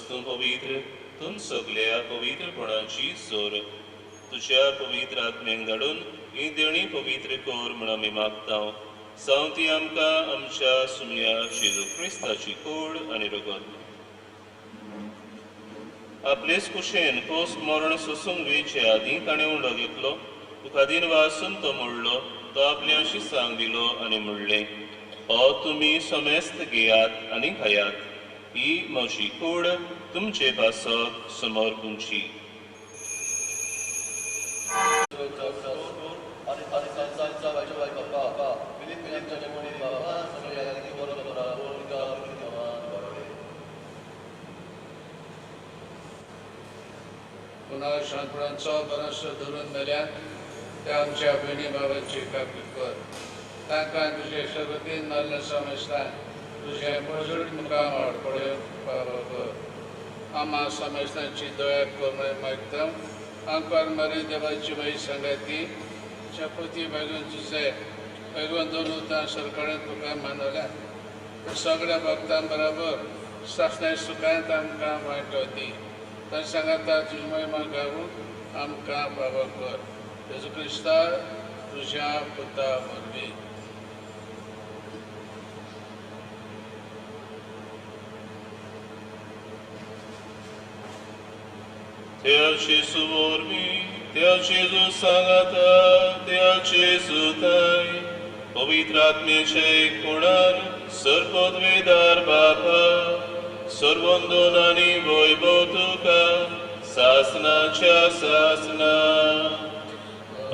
B: तूं पवित्र, तूं सगल्या पवित्रपणाची जोर तुज्या पवित्र आत्म्यांक धाडून ही देणी पवित्र कर म्हूण आमी मागता. जावं ती आमकां आमच्या सुमया जेजू क्रिस्ताची कूड आनी रगत. आपलेच कुशेन कोस मरण सोसूंक वेचे आदीं ताणें उंडो घेतलो, तुका दिनवासून तो मोडलो, तो आपल्या शिसांक दिलो आनी म्हणलें, हो तुमी समेस्त घेयात आनी खायात, ही म्हजी कूड तुमचे पासत समर्पूंची.
G: पुन्हा शांतपणांचो बरोसो धरून मेल्यान त्या आमच्या भयणी बाबाची कापी कर. तांकां तुजे शबतीन मारले समजतान तुजें पोजडून मुखामळ पळोवंक फावो कर. आमा समेस्तांची दया कर म्हूण मागता. आंकार मारी देवाची बाई सांगाती शपथी भागून तुजे भगवान दोन उतां सरकारान तुका मानवल्या सगळ्या भक्तां बराबर सासणाय सुखांत आमकां वांटो दी. तांचे सांगाता तुजी महिमा गावूंक आमकां फावो कर. जेजू क्रिस्ता तुज्या पुता वरवीं.
B: त्या जेजू वरवीं, त्या जेजू सांगाता, त्या जेजू ताय पवित्र आत्म्याचे एकपणान सर्वोद्वेदार बापा सर्वंदन आनी वैभव तुका सासनाच्या सासना.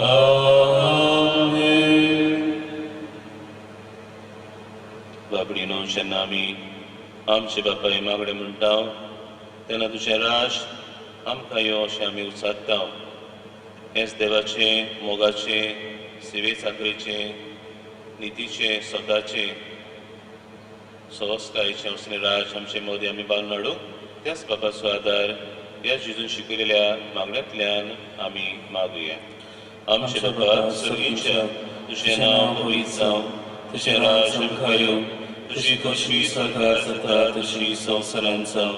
A: आमेन.
B: बाबडीनो, जेन्ना आमी आमचे बापाय मागणें म्हणटा तेन्ना तुजें राष्ट्र आमकां यो अशें आमी उचारता. हेंच देवाचें, मोगाचें, सेवे चाकरेचें, नितीचें, स्वताचें, सहजकायेचें असलें राज आमचे मदीं आमी बांदून हाडूंक त्याच बापाचो आदार ह्या जेजून शिकयलेल्या मागण्यांतल्यान आमी मागुया. आमचे बापा सर्गीच्या, तुजें नांव पवित्र जावं, तुजें राज आमकां येवं, तुजी खोशी सरकार जाता तशी संवसारांत जावं.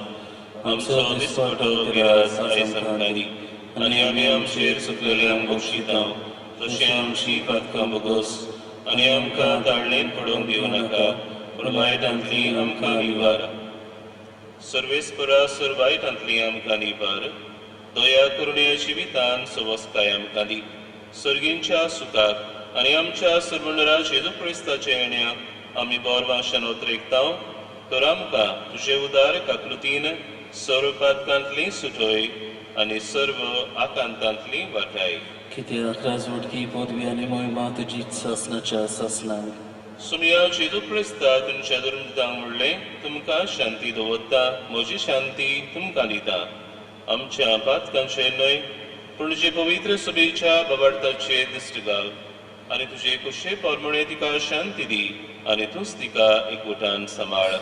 B: आमचो दिसपटो गिरास आयज आमकां दी आनी आमी आमचेर चुकलेल्यांक बक्षिता तशें आमची पातकां भोगोस आनी आमकां ताळणेंत पडोवंक दिवं नाका, पूण वायटांतली आमकां निवार. सर्वेस्परा सर वायटांतली आमकां निवार. दया करुणे जिवितान सवस्काय आमकां दी. सर्गींच्या सुखाक आनी आमच्या सर्वणरा जेजू क्रिस्ताच्या येण्याक आमी बोरवांशान ओतरेकता. तर आमकां तुजे उदार काकृतीन सर्व पातकांतली सुटय आनी सर्व आकांतांतली वाटाय.
A: कित्याक राजवटकी पदवी आनी मोहिमा तुजीच सासनाच्या सासनाक.
B: सुमिया जेजू क्रिस्ता तुमच्या दुर्मितांक म्हणलें, तुमकां शांती दवरता, म्हजी शांती तुमकां दिता. आमच्या पातकांचेर न्हय पूण जे पवित्र सभेच्या बाबार्थाचेर दिश्ट घाल आनी तुजे कुशे प्रमाणे तिका शांती दी आनी तूंच तिका एकवटान सांबाळ.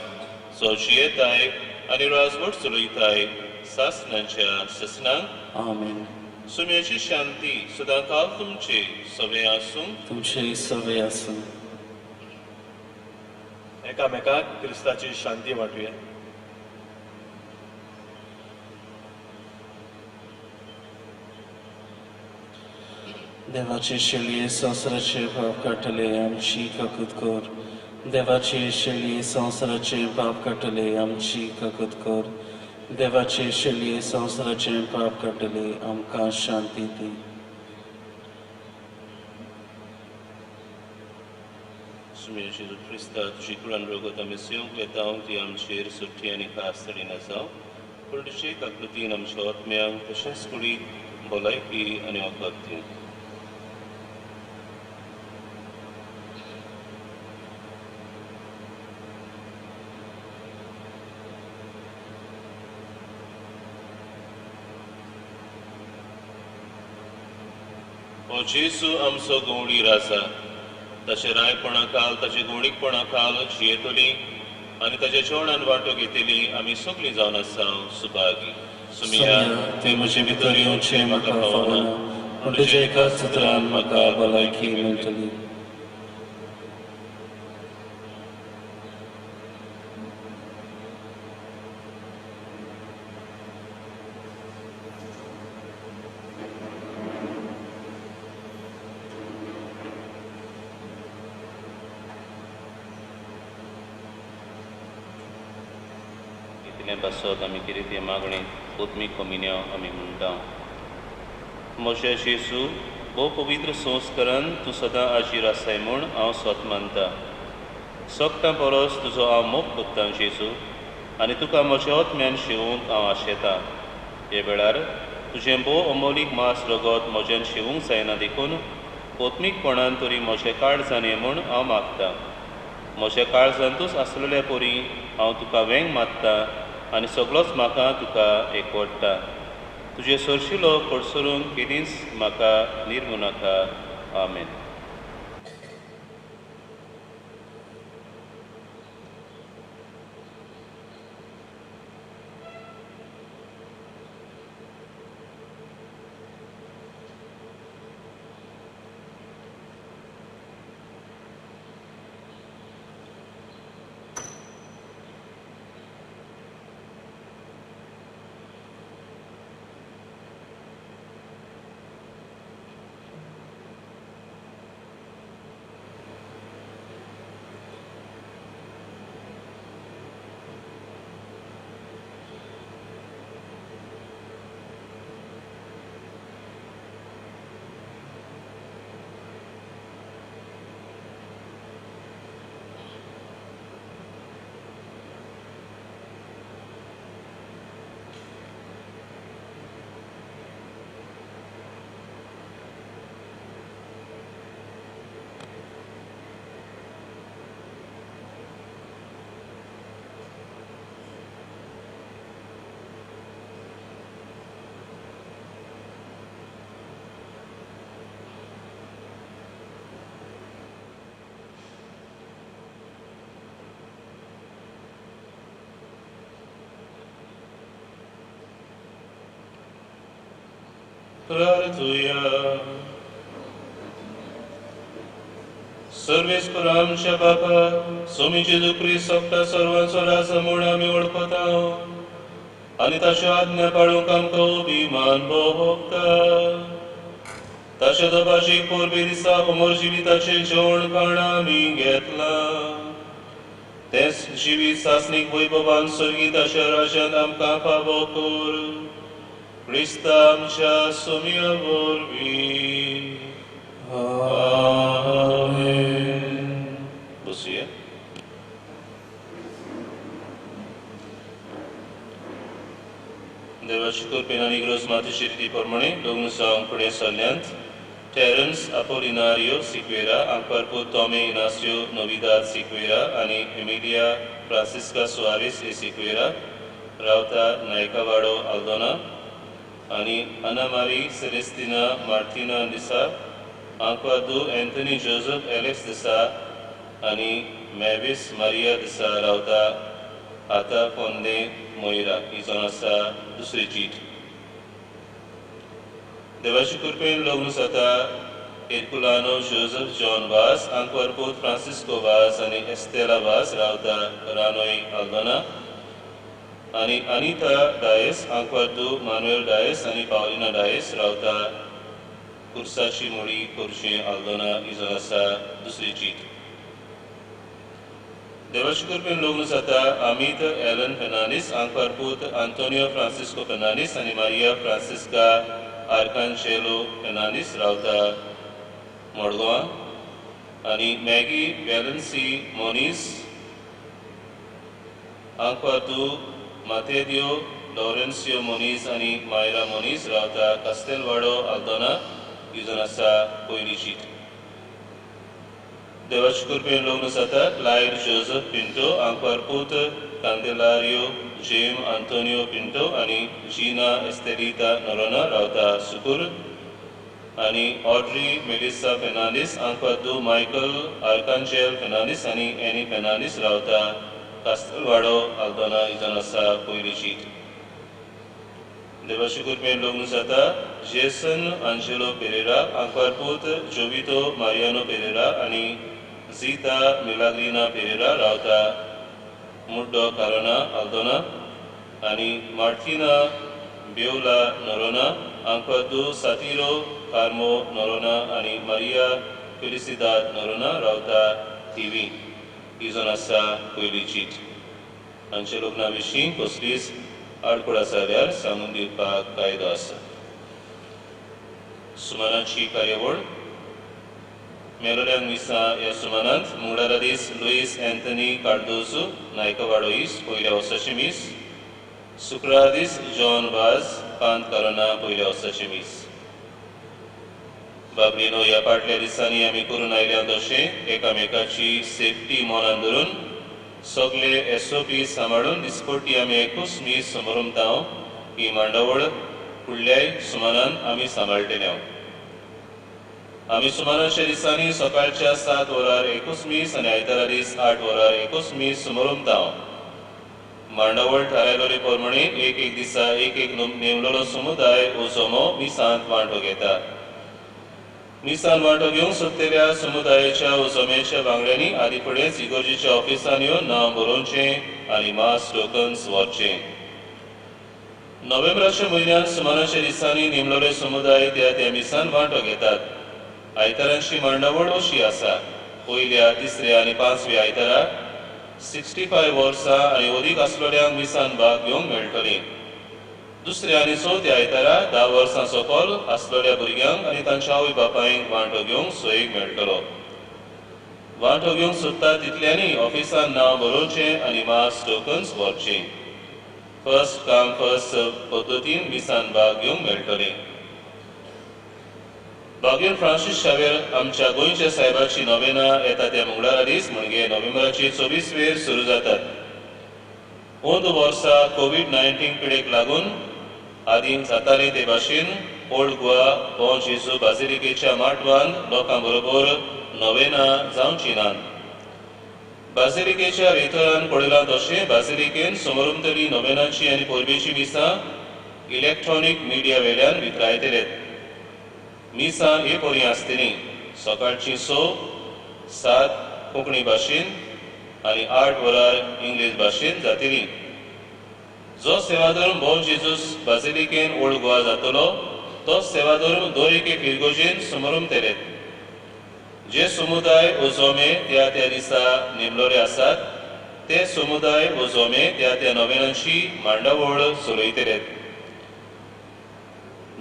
B: सो जियेताय आनी राजवट चलयताय सासनाच्या सासनाक.
A: आमेन.
B: सुम्याची शांती सदां काल तुमचे सवे आसूं.
A: तुमचे सवे आसूं.
E: एकामेकाक क्रिस्ताची शांती वांटुया.
A: देवाचे शेळये संवसाराचे पाप काडटले आमची काकूत कर. देवाचे शेळये संवसाराचे पाप काडटले आमची काकूत कर. देवाचे शेळये संवसाराचे पाप काडटले आमकां शांती दी.
B: सुम्या जेजू क्रिस्ता, तुजी कुळान रगत आमी सेवंक येता ती आमचेर सुट्टी आनी खास तरेन जावं, पूण तुजे काकृतीन आमच्या आत्म्यांक तशेंच कुडीक भलायकी आनी वखद दिवं. हो जेजू आमचो गवळी राजा, ताचे रायपणा खाल, ताचे गोडीकपणा खाल जियेतली आनी ताच्या जेवणान वांटो घेतली आमी सगळीं जावन आसा सुभागी. सुमिया,
A: ते म्हजे भितर येवचें म्हाका फावना, पूण तुज्या एकाच सुत्रान म्हाका भलायकी मेळटली.
B: पासत आमी कितें तें मागणें आत्मीक कमिन्यांव आमी म्हणटा. म्हज्या जेजू, भोव पवित्र संस्करण तूं सदां आजीर आसाय म्हूण हांव स्वत मानता. सगटां परस तुजो हांव मोग कोत्तां जेजू, आनी तुका म्हज्या आत्म्यान शेवूंक हांव आशेतां. हे वेळार तुजें भोव अमोलीक मांस रगत म्हज्यान शेवूंक जायना देखून आत्मीकपणान तरी म्हजें काळजान ये म्हूण हांव मागतां. म्हज्या काळजांतूच आसलेल्या परी हांव तुका वेंग मारता आनी सगळोच म्हाका तुका एकवटता. तुजे सरशिलो कडसरून केदींच म्हाका निर्मू नाका. आमेन. प्रार्थुया. सर्वेस्पर आमच्या बापा स्वामी जेजू क्रिस्त सोगटा सर्वांचो राजा म्हूण आमी वळखता आनी ताच्यो आज्ञा पाळूंक आमकां अभिमान भोगता. ताच्या दबाजीक परबे दिसा अमर जिविताचें जेवण खाण आमी घेतलां. तेंच जिवीत सासणीक वैभवान सर्गीताच्या राज्यांत आमकां फावो कर. क्रिस्ता आमच्या सोम्या वरवीं. आमेन. बसुया. देवाची कृपेन आनी इग्रोज मातेची रिती प्रमाणे लग्न जावंक फुडें सरल्यांत टेरन्स अपोलिनारियो सिक्वेरा, आंकवारपूत टॉमी इनासियो नोविदाद सिक्वेरा आनी एमिलिया फ्रांसिस्का सुआरेस ए सिक्वेरा, रावता नायकावाडो आल्दोना आनी अनामारी सेलेस्तिना मार्टिना दिसा, आंकवादू एंथनी जोजफ एलेक्स दिसा आनी मॅविस मारिया दिसा, रावता आता फोंदे मोयरा. ही जावन आसा दुसरी चीट. देवाची कृपेन लग्न जाता एरकुलानो जोजफ जॉन वास, आंकवारपूत फ्रांसिस्को वास आनी एस्तेला वास, रावता रानोय आल्दोना आनी अनिता डायस, आंकवारदू मानुएल डायस आनी पावलिना डायस, रावता कुर्साची मोडी कोरचें आल्दोना. ही जावन आसा दुसरी चीट. देवाची कृपेन लग्न जाता अमित एलन फेर्नांडीस, आंकवारपूत आंतोनियो फ्रांसिस्को फेर्नांडीस आनी मारिया फ्रांसिस्का आर्कांजेलो फेर्नांडीस, रावता मडगांव आनी मॅगी वेलन्सी मोनीस, आंकवारदू मातेदियो लॉरेन्सियो मोनीस आनी मायरा मोनीस, रावता कास्तेलवाडो आल्दोना. ही जावन आसा पयली चीट. देवाची कृपेन लग्न जाता क्लायड जोजफ पिंटो, आंकवारपूत कांदेलारियो जेम आंतोनियो पिंटो आनी जीना एस्तेलिता नोरोना, रावता सुकूर आनी ऑड्री मेलिसा फेर्नांडीस, आंकवारदू मायकल आर्कांजेल फेर्नांडीस आनी एनी फेर्नांडीस, रावता कास्तेलवाडो आल्दोना. ही जावन आसा पयली चीट. देवाची कृपेन लग्न जाता जेसन आंजेलो पेरेरा, आंकवारपूत जोवितो मारियानो पेरेरा आनी झीता मिलाग्रिना पेरेरा, रावता मुड्डो कारोना आल्दोना आनी मार्टिना बेवला नोरोना, आंकवारदू सातिरो कार्मो नोरोना आनी मारिया फेलिसिदाद नोरोना, रावता थिवी. ही जावन आसा पयली चीट. हांच्या लग्ना विशीं कसलीच आडखळ आसा जाल्यार सांगून दिवपाक कायदो आसा. सुमानाची कार्यावळ. मेलोड्यांक मिसां ह्या सुमानांत मंगळारा दीस लुईस एंथनी कार्दोजो नायकवाडो इस्ट पयल्या वर्साचें मीस, शुक्रार दीस जॉन वाज पांत कारोना पयल्या वर्साचें मीस. बाबरीनो, ह्या फाटल्या दिसांनी आमी करून आयल्या तशें एकामेकाची सेफ्टी मनान धरून सगळे एसओपी सांबाळून दिसपट्टी आमी एकूच मीस समरमता. ही मांडावळ फुडल्याय सुमानान आमी सांबाळटले. आमी सुमानाच्या दिसांनी सकाळच्या 7 वरार एकूच मीस आनी आयतारा दीस 8 वरार एकूच मीस समरमता. मांडावळ थारायलोले प्रमाणे एक एक दिसा एक एक नेमलेलो समुदाय वो जमो मिसांत वांटो घेता. मिसान वांटो घेवंक सोदतल्या समुदायाच्या वो जम्याच्या वांगड्यांनी आदी फुडेंच इगर्जेच्या ऑफिसान येवन नांव बरोवचें आनी मास टोकन्स व्हरचें. नोव्हेंबराच्या म्हयन्यांत सुमानाच्या दिसांनी नेमलेले समुदाय त्या त्या मिसान वांटो घेतात. आयतारांची मांडावळ अशी आसा. पयल्या, तिसऱ्या आनी पांचव्या आयतारा 65 वर्सां आनी अदीक आसलेल्यांक मिसान भाग घेवंक मेळटली. दुसऱ्या आनी चवथ्या आयतारा 10 वर्सां सकयल आसलेल्या भुरग्यांक आनी तांच्या आवय बापायंक वांटो घेवंक सोयीक मेळटलो. वांटो घेवंक सोदता तितल्यांनी ऑफिसान नांव बरोवचें आनी मास टोकन्स व्हरचें. फर्स्ट काम फर्स्ट सर्व पद्दतीन मिसान भाग घेवंक मेळटले. बागेर फ्रांसीस शावेर आमच्या गोंयच्या साहेबाची नोवेना येता त्या मंगळारा दीस म्हणजे नोव्हेंबराची 24 वेर सुरू जातात. अंदू वर्सा कोवीड-19 पिडेक लागून आदीं जाताले ते भाशेन ओल्ड गोवा बॉं जेजू बाजिलिकेच्या माटवान लोकां बरोबर नोवेना जावची नात. बाजिलिकेच्या रेतरान पडलां तशें बाजिलिकेन समोरमतली नोवेनाची आनी परबेची मिसां इलेक्ट्रॉनीक मिडिया वेल्यान वितरायतले. मिसां हे परी आसतलीं सकाळची 6, 7 कोंकणी भाशेन आनी 8 वरार इंग्लीश भाशेन जातली. जो सेवाधर्म बों जेजूस बाजिलिकेन ओल्ड गोवा जातलो तो सेवाधर्म दर एके फिरगोजेन समोरमतले. जे समुदाय वो जोमे त्या त्या दिसा नेमलोले आसात ते समुदाय वो जोमे त्या त्या नोवेनांची मांडावळ चलयतले.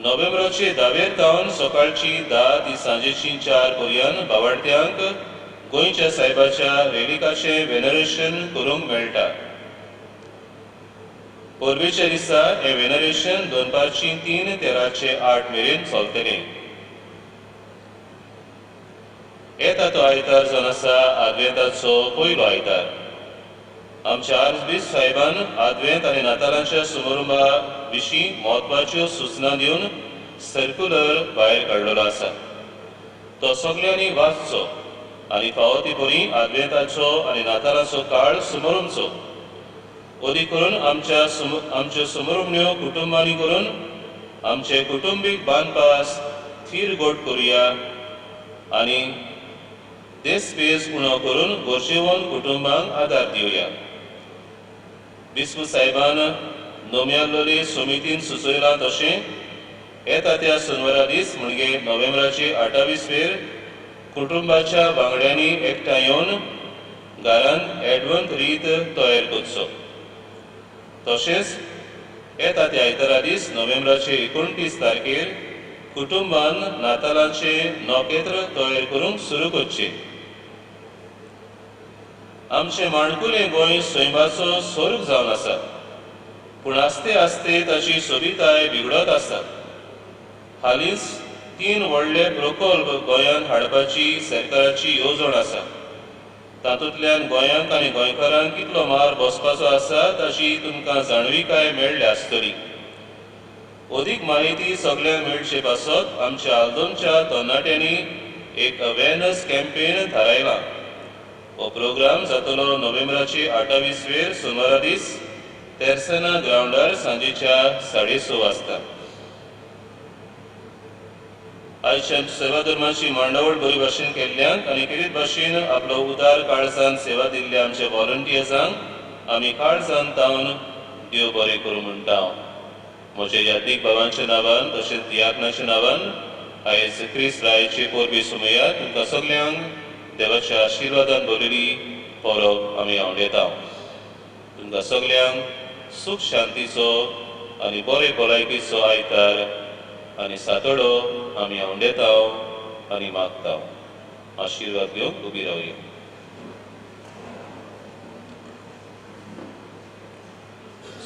B: नोव्हेंबराचे 10 तावन सकाळची 10 ती सांजेची 4 पर्यंत बावडत्यांक गोंयच्या साहेबाच्या रेलिकाचें वेनरेशन करूंक मेळटा. परबेच्या दिसा हें वेनरेशन दनपारची 3 ते रातचे 8 मेरेन चलतलें. येता तो आयतार जावन आसा आदवेंताचो पयलो आयतार. आमच्या आर्चबिशप साहेबान आदवेंत आनी नातालांच्या समारंभा विशीं म्हत्वाच्यो सुचना दिवन सर्क्युलर भायर काडलेलो आसा. तो सगल्यांनी वाचचो आनी फावो ते परी आदवेंताचो आनी नातालांचो काळ समारंभचो. अदीक करून आमच्यो समारंभण्यो कुटुंबांनी करून आमचे कुटुंबीक बांदपास थीर गोट करुया आनी देस पेस उणो करून गरजेवन कुटुंबांक आदार दिवया. बिस्प साहेबान नोम्यालोली समितीन सुचयलां तशें येता त्या सोनवारा दीस म्हणजे नोव्हेंबराचे 28 वेर कुटुंबाच्या वांगड्यांनी एकठांय येवन घरांत एडवंत रीत तयार करचो. तशेंच येता त्या आयतारा दीस नोव्हेंबराचे 29 तारखेर कुटुंबान नातालांचे नखेत्र तयार करूंक सुरू करचें. आमचें माणकुलें गोंय सैमाचो स्वर्ग जावन आसा, पूण आस्ते आस्ते ताची सोबिताय बिगडत आसा. हालींच 3 व्हडले प्रकल्प गोंयांत हाडपाची सरकाराची येवजण आसा. तातूंतल्यान गोंयांक आनी गोंयकारांक कितलो मार बसपाचो आसा ताची तुमकां जाणविकाय मेळ्ळ्या आसतली. अदीक माहिती सगल्यांक मेळचे पासत आमच्या आल्दोनच्या तरणाट्यांनी एक अवेरनस कॅम्पेन थारायला. हो प्रोग्राम जातलो नोव्हेंबराचे 28 वेर सोमारा दीस तेरसेना ग्रावंडार सांजेच्या 6:30 वाजता. आयच्या सेवा धर्माची मांडावळ बरी भाशेन केल्ल्यांक आनी खेरीत भाशेन आपलो उदार काळजान सेवा दिल्ल्या आमच्या व्हॉलंटियर्सांक आमी काळजान तावन देव बरें करूं म्हणटा. म्हज्या यादीक बाबांच्या नांवान तशेंच दियाकनाच्या नांवान आयज क्रिस्त रायाचे परबी सुमया तुमकां सगल्यांक देवाच्या आशिर्वादान भरिल्ली परब आमी आवडयता. तुमकां सगल्यांक सूख शांतीचो आनी बरे भलायकेचो आयतार आनी सातडो आमी आवडयता आनी मागता. आशिर्वाद घेवन उबी रावया.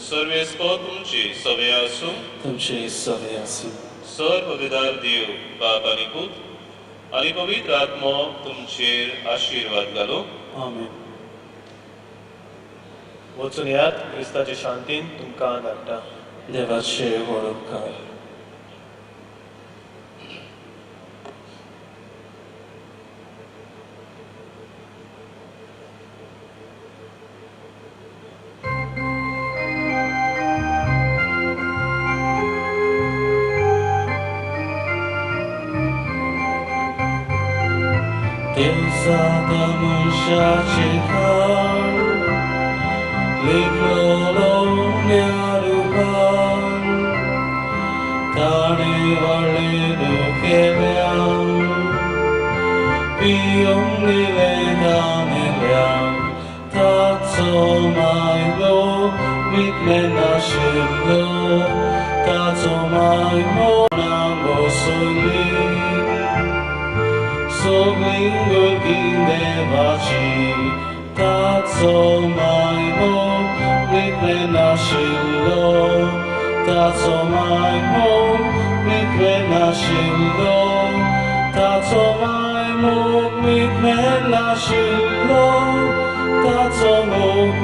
B: सर्वेस्पो तुमची सवे आसूं.
A: तुमची सवे आसूं.
B: सर पवित्र देव बाप आनी पूत आनी पवित्र आत्मो तुमचेर आशिर्वाद घालूं.
A: आमेन.
E: वचून यात क्रिस्ताचे शांतीन तुमकां धाडटा.
A: देवाचे व्हड उपकार. देवजाता मनशाचे काळ लिपलो रुपान ताणें व्हडलें केल्या पियोंक दिलें दामेल्यान ताचो मायलो मितलें नाशिल्लो ताचो मायलो बसली सगळीं भुरगीं देवाची ताचो मायलो मितलें नाशिल्लो ताचो मायलो मितलें नाशिल्लो ताचो मायलो मितलें नाशिल्लो ताचो मोग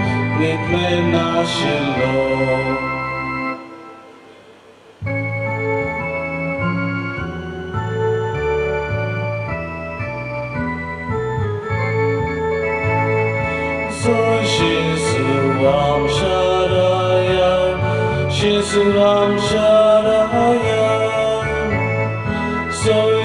A: मितलें नाशिल्लो. Jesu amsharaya, so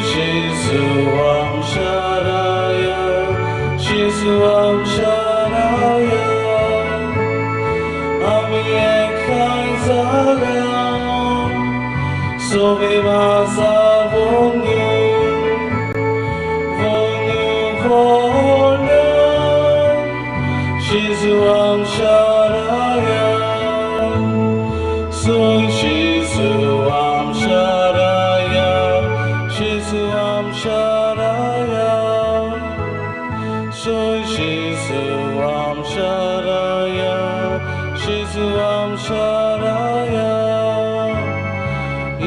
A: Sobe más a Jesu amsharaya, soy Jesu amsharaya, Jesu amsharaya, soy Jesu amsharaya, Jesu amsharaya.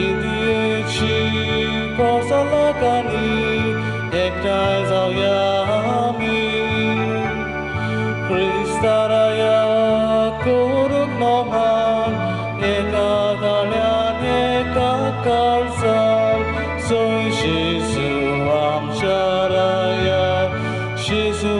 A: Indieci posalakani ektai zauyami. Kristaraya kuruk noman eka dalyan eka kalsan soy Jesu amsharaya, Jesu